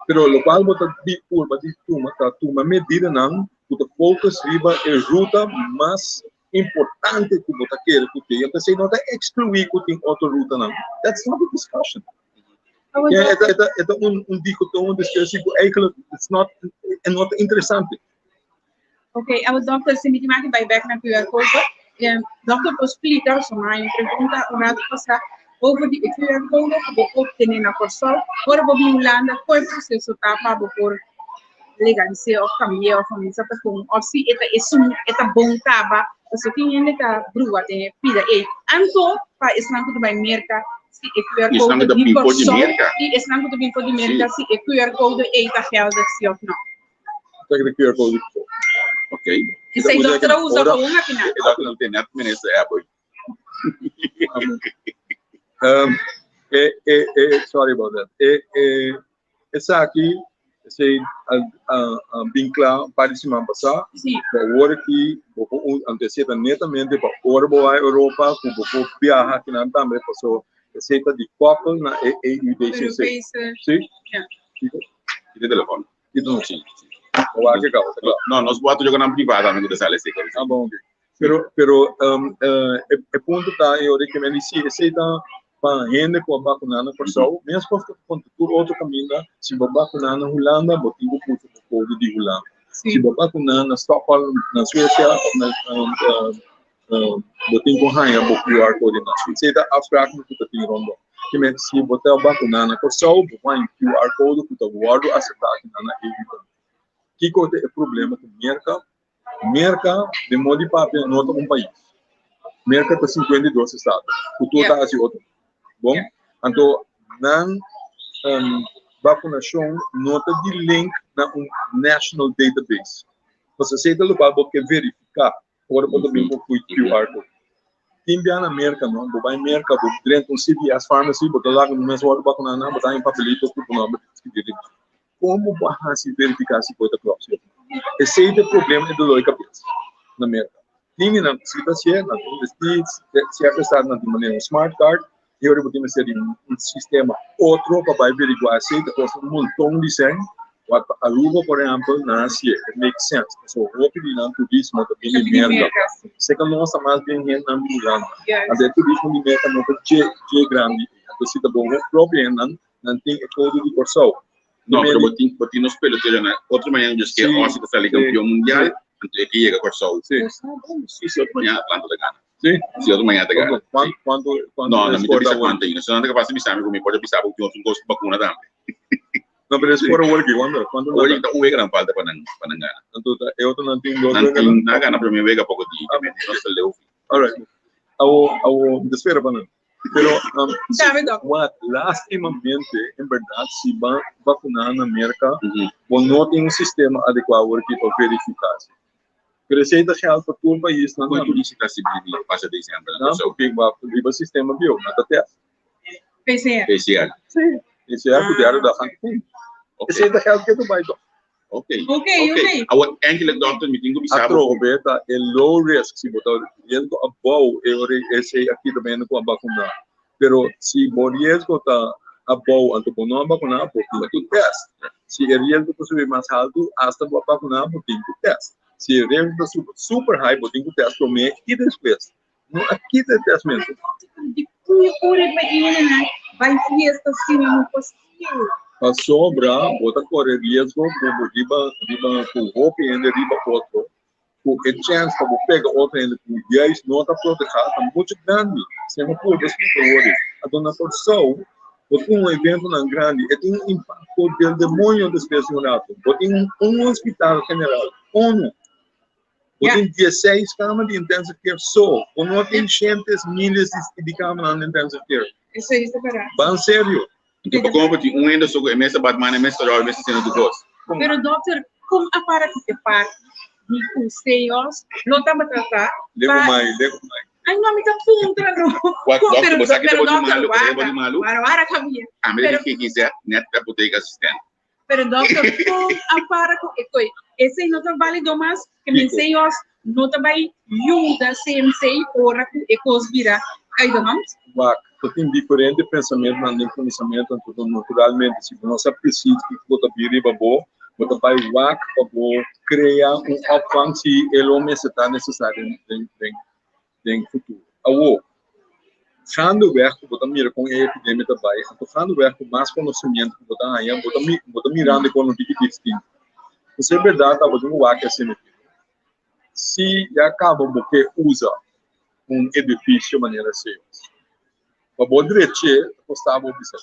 Pero lokual bo ta di purba di tuma ta tuma medidanan ku ta focus riba e ruta mas importante ku bo ta kere ku tin. P'esei no ta ekskluí ku tin otro rutanan. That's not the discussion. E ta, e ta, e ta un, un dicotomo, un discussie ku eigenlijk it's not, e no ta interesante. Ok, awo dokter, si mi tin maki bai bek na QR code, eh, dokter por splika, so mi a pregunta un rato pasá over di e QR code ku bo obtené na Kòrsou, ora bo bin Hulanda, kon e proseso ta pa bo por legalis'é òf kambi'é òf kuminsá ta kon, òf si e ta esun e ta bon kaba, pasobra tin hende ta brua den e pida ei. Anto pa esnan ku ta bai Merka, si e QR code di Kòrsou i esnan ku ta bin for di Merka, si e QR code ei ta geldig si òf no. Check de QR code di Kòrsou. Ok. Esei dokter a usa pa un afinal. E dokter no tin net minister Abbott. E, e, e, sorry about that. E, e, esaki, esei a, a, a bin kla un par di siman pasá. Sí. Bo awor aki, bo por, anto esei ta netamente pa ora bo bai Europa, ku bo por biaha akinan tambe, paso. Esei ta di koppel na e EUDCC. Europese. Sí? Ja. E de telefon. E do. Sí. O a que causa, claro. No, nos boato joga na privada, amigo de sale seco. Ah, bom, ok. Pero e punto ta, eu recomendo si esei ta pa hende ku a vakuná na Kòrsou, meskos ku tur otro kaminda, si bo vakuná na Hulanda, bo tin ku pucha bo kode di Hulanda. Si bo vakuná na Stockholm, na Suecia, òf na bo tin ku haña bo QR code na Suecia. Esei ta afspraken ku ta tin rondom. Ke men si bo ta vakuná na Kòrsou, bo haña QR code ku ta wòrdu aseptá akinan na EU tambe. Kiko ta e problema ku Merka? Merka, den modo di papia, no ta un pais. Merka ta 52 estado, ku tur ta hasi otro. Bon? Anto nan vakunashon no ta di link na un national database. Pasobra esei ta lokual bo ke verifiká ora bo ta bin ku QR code. Tin bia na Merka, no? Bo bai Merka, bo drenta un CVS pharmacy, bo ta laga bo mes wòrdu bakuná nan, bo ta haña un papelito ku bo nòmber skibí riba. Kon bo por hasi verifiká si bo ta klòp si òf no? Esei ta e problema e dolor di kabes na Merka. Tin di nan ku si ta hasié, nan tin mester sierto estado nan tin manera un smart card i ora bo tin mester di un sistema otro pa bai veriguá esei ta kosta un monton di sèn. Wak pa Aruba por ehèmpel nan hasié, it makes sense pasobra hopi di nan turismo ta bini di Merka. Seka nos ta mas bien hendenan di Hulanda. Anto e turismo di Merka no ta dje dje grandi ei. Anto si ta bo propio hendenan nan tin e kode di Kòrsou. No, pero bo tin, bo tin nos pelotero na otro mañana Dios ke Aussie ta sali campeón mundial, anto e ke yega Kòrsou. Sí. Sí, si otro mañana Atlanta ta gana. Sí. Si otro mañana ta gana. Kuantu, kuantu, kuantu No, no, mi ta bisa awor? kuantu ainda. So nan ta kapas di bisa mi ku mi por a bisa bo ku tin otro kos ku bakuna tambe. No, pero es por awor ki, kuantu, kuantu Awor ta un wega nan falta pa nan, pa nan gana. Anto ta e otro nan tin dos Nan wega tin, nan a gana prome wega poko di, ke men no ta leu. All right. Awo, awo, mi ta spera pa nan. Pero, Sabe, doc. Wat, lastimamente, en berdad, si ban vacuná na Merca, bo no tin un sistema adecuado awor aki pa verifica si. Pero esey ta geld pa tur paisnan Con tambe. turista ta sibi di pasa december na Nan Kòrsou? por ba riba sistema bieu, nan ta test. PCR. PCR. Sí, PCR ku derde dag aan te Ok. Esey ta geld ke ta bai toch. Ok. Ok, ok. Awor, enkele dokter mi tin ku bisa bo. Atrobe ta e low risk, si bo ta riesgo abou e ora esei aki ta bende ku a bakuná. Pero si bo riesgo ta abou anto bo no a bakuná, bo tin ku test. Si e riesgo ta subi mas haltu, asta bo a bakuná, bo tin ku test. Si e riesgo ta subi super high, bo tin ku test promé i despues. No a kita e testmentu. Di kui ora pa hendenan bai fiesta sina no por siña. Pasobra bo ta kore riesgo ku bo riba riba ku hopi hende riba otro, ku e chèns pa bo pega otro hende ku juist no ta protehá ta muchu grandi. Esei no purba splika wòrdu. Anto na Kòrsou bo tin un eventonan grandi, e tin un impakto del demonio despues di un ratu. Bo tin un hospital general, unu. Bo tin dieseis kama di intensive care so. Bo no tin shentes, miles di kamanan di intensive care. Esei ta berdad. Ban serio. Anto pa komo bo tin un hende so ku e mes ta batman, e mes ta ròl, e mes ta hasiendo tur kos. Pero dokter, kon a para ku e parti di ku CEOs no tabata ta Lego mai, lego mai. Ai no, mi ta puntra no. Wak, Kon, dokter, pero bo sa ki ta pero bo di dokter, malu, bo sa ki ta bo wara, di malu? wara, wara Javier. Ami Pero ta di GGZ, net apotek assistent. Pero dokter, kon a para ku e koi? Esei no ta válido mas, ke men Kiko? CEOs no ta bai yuda CMC ora ku e kos bira uit de hand? Wak, ta tin diferente pensamentunan den kuminsamentu, anto ta naturalmente si bo no sa presis kiko bo ta bin riba bo, bo ta bai wak pa bo krea un opvang si e lo mester ta nesesario den den den futuro. Awor, gaandeweg ku bo ta mira kon e epidemia ta bai, anto gaandeweg ku mas konosementu ku bo ta haña, bo ta bo ta mirando e kon un tiki distinto. Pasobra e bèrdat ta bo tin ku wak asina aki. Si ya kaba bo ke usa un edifisio manera Sears, pa bo drech'é ta kosta bo bisa.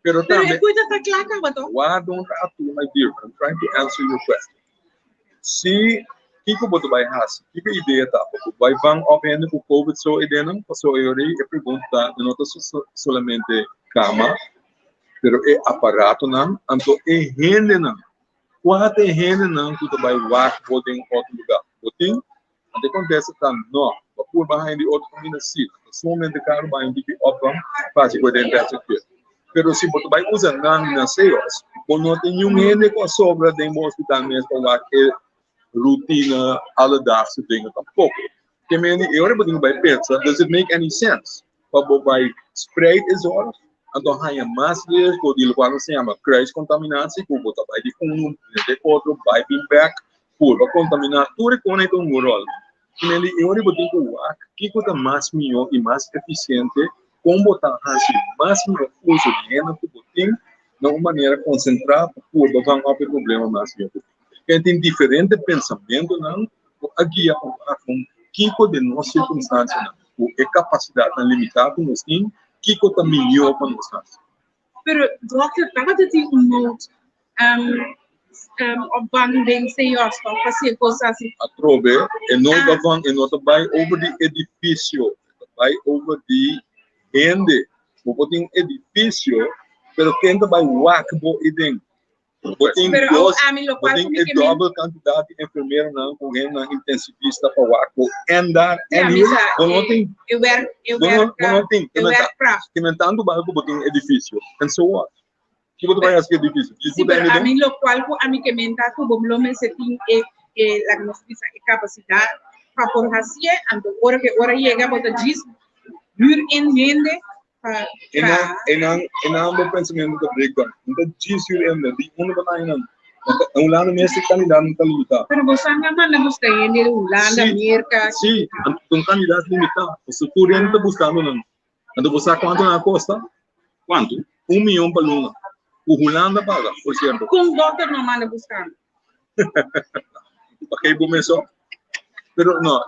Pero Pero e tambe, cuida ta cla caba toch? Why don't I do my dear? I'm trying to answer your question. Si kiko bo ta bai hasi? Kiko idea ta? Pa bo bai van op hende ku COVID so e denan? Paso e ora e pregunta ta, e no ta solamente kama, pero e aparatonan, anto e hendenan. Kua ta e hendenan ku ta bai wak bo den otro luga? Bo tin? Anto e kontesta ta no. Bo purba haña di otro kaminda? Sí. Ta sumamente karu bai un tiki opvang pa hasi ku e den intensive care. Pero si bo ta bai usa nan na CEOS, bo no tin niun hende ku a sobra den bo hospital mes pa wak e rutina alledaagse dingen tampoko. Ke mende e ora bo tin ku bai pensa, does it make any sense? pa bo bai spreid e zorg, anto haña mas riesgo di lokual nos ta yama kruiskontaminatie, ku bo ta bai di unu den otro, bai bin bèk, purba kontaminá tur e kona ei ta hunga un ròl. Kimendi e ora bo tin ku wak kiko ta mas mihó i mas efisiente, kon bo ta hasi mas mihó uso di hende ku bo tin na un manera konsentrá pa purba van op e problema mas mihó ku tin. Ken tin diferente pensamentunan ku a guia pa wak kon kiko den nos sirkunstansianan ku e kapasidatnan limitá ku nos tin, kiko ta mihó pa nos hasi. Pero dokter tabata tin un nood opvang den CEOS pa hasi e kos asi. Atrobe, e noodopvang e no ta bai over di edifisio, e ta bai over di hende. Bo por tin un edifisio, pero ken ta bai wak bo ei den? Bo tin Pero dos, ami bo lokual tin ku mi e ke men dòbel kantidat di enfermeronan ku hendenan intensivista pa wak bo en dar Ja, en mi hier. sa Bo no e tin, e werk e bo no, bo werk no tin. e Ke men ta, werkkracht. ke men tantu bal ku bo tin edifisio. And so what? Ki bo ta bai hasi ku edifisio? Djis Sí, bo ta pero hende den? ami lokual ku ami ke men ta ku bo lo mester tin e e laga nos bisa e kapasidat pa por hasié. Anto ora ku e ora yega bo ta djis huur in hende pa Einan, traha. einan, einan bo pensamentu ta breakdown. No ta djis huur hende, di unda bo ta haña nan? Na Hulanda mes e kandidat no ta limitá. Pero bo sa nan manda buska hende di Hulanda, Sí, Merka. sí, anto ta un kandidat limitá. Pasobra tur hende ta buskando nan. Anto bo sa kuantu nan a kosta? Kuantu? Un mion pa luna. Ku Hulanda paga, por sierto. Kon dòkter no manda buska nan? Pag'ei bo mes so. Pero no,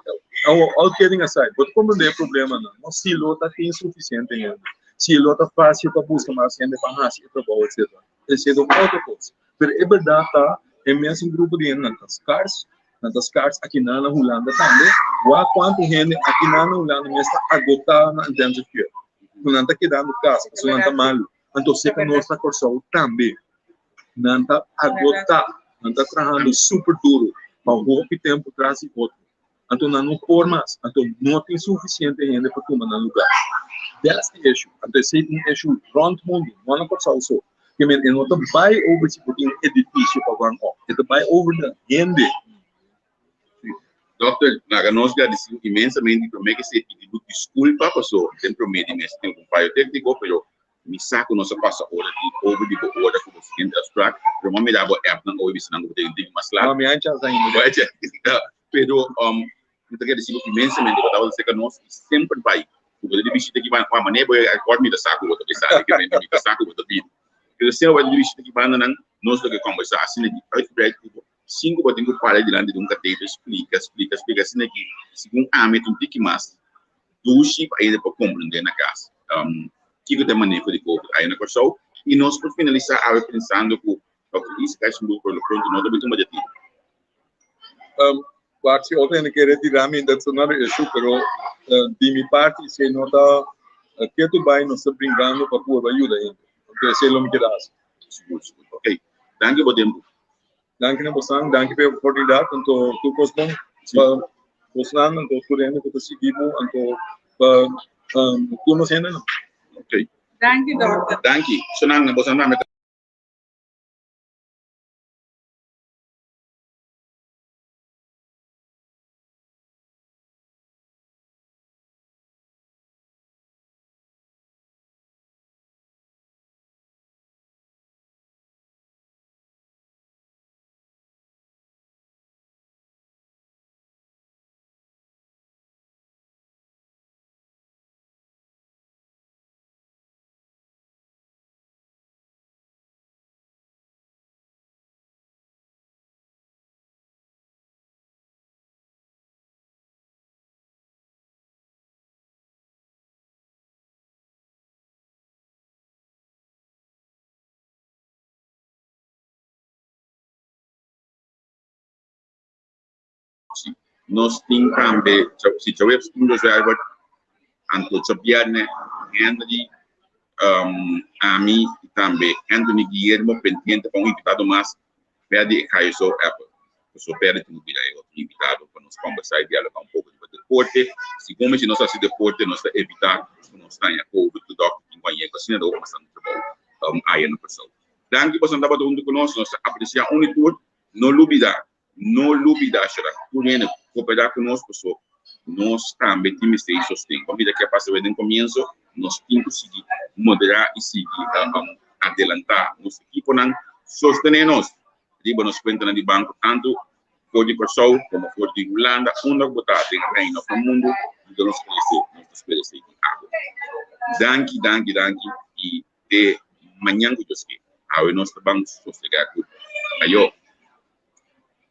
all kidding aside, bo ta komprendé e problemanan, no? Si lo ta tin sufisiente hende, si lo ta fásil pa buska mas hende pa hasi e trabou, etcetera. Esei ta un otro kos. Pero e bèrdat ta, e mesun grupo di hendenan ta skars, nan ta skars akinan na Hulanda tambe. Wak kuantu hende akinan na Hulanda mes ta agotá na intensive care, ku nan ta kedando kas pasobra nan ta malu. Anto seka nos na Kòrsou tambe. Nan ta agotá, nan ta trahando super duru pa hopi tempu tras di otro. Anto nan no por mas, anto no tin sufisiente hende pa tuma nan lugá. That's the issue. Anto esei ta un issue rònt mundu, no na Kòrsou so. Ke men e no ta bai over si bo tin un edifisio pa wan òf, e ta bai over na hende. Dòkter, laga nos gradisí inmensamente i promé ke esei pidi bo diskulpa paso den promé di mes tin un fayo tékniko, pero Mi sa ku nos a pasa ora di over di bo ora ku bo siguiente afsprak, pero mi a mira bo appnan oe bisa nan ku bo ta tin mas lat. No, mi a chance ainda. Bo a chance. Pero mi ta gradisí bo inmensamente bo tabata serka nos i semper bai ku bo ta di bishita ki banda. Juan, manera bo yega airport mi ta sa ku bo ta bai sali ke mi ta sa ku bo ta bini. Pero semper bai ta di bishita ki bandanan nos lo ke kombersá asina di uitgebreid ku bo sin ku bo tin ku para dilanti di un kateter splika, splika, splika asina ki segun ami ta un tiki mas dushi pa hende por komprendé na kas kiko ta e maneho di covid aya na Kòrsou i nos por finalisá awe pensando ku Dòkter Isa Gijsenboer por lo pronto no ta bin tuma dje tiro. Wak si otro hende ke retirá mi that's another issue pero di mi parti esei no ta ketu bai nos ta bringando pa purba yuda hende anto esei lo mi keda hasi. Sigur sigur ok danki bo tempu. Danki na bosan, danki pa e oportunidat, anto tur kos bon pa bosnan, anto tur hende ku ta sigui bo, anto pa tur nos hendenan. Ok. Danki dokter. Danki. Sonan na bosan tambe. Nos tin tambe si djaweps tin reserva anto djabierne Henry ami y tambe Anthony Guillermo pendiente pa un invitado mas Ferdy e Kaiso Apple. Pasobra Ferdy tin ku bira e otro invitado pa nos kombersá y dialogá un poko riba deporte. Segun mi si nos hasi deporte nos ta evitá ku nos taña covid ku dòkter tin ku aña ku asina ta hopi bastante trabou aya na Kòrsou. Danki pasobra tabata huntu ku nos. Nos ta apresiá un i tur. No lubidá, no lubidá shera tur hende koperá ku nos pasobra. Nos tambe tin mester di sosten. Pa mira ke a pasa den komienso, nos tin ku sigui moderá i sigui adelantá nos ekiponan, sostené nos riba nos kuentanan di banko tantu for di Kòrsou komo for di Hulanda, unda ku bo ta den Reino òf na mundu, yuda nos krese, nos ta spera esei di abo. Danki, danki, danki i te mañan ku Dios ke. Awe nos ta ban sosegá ku. Ayo.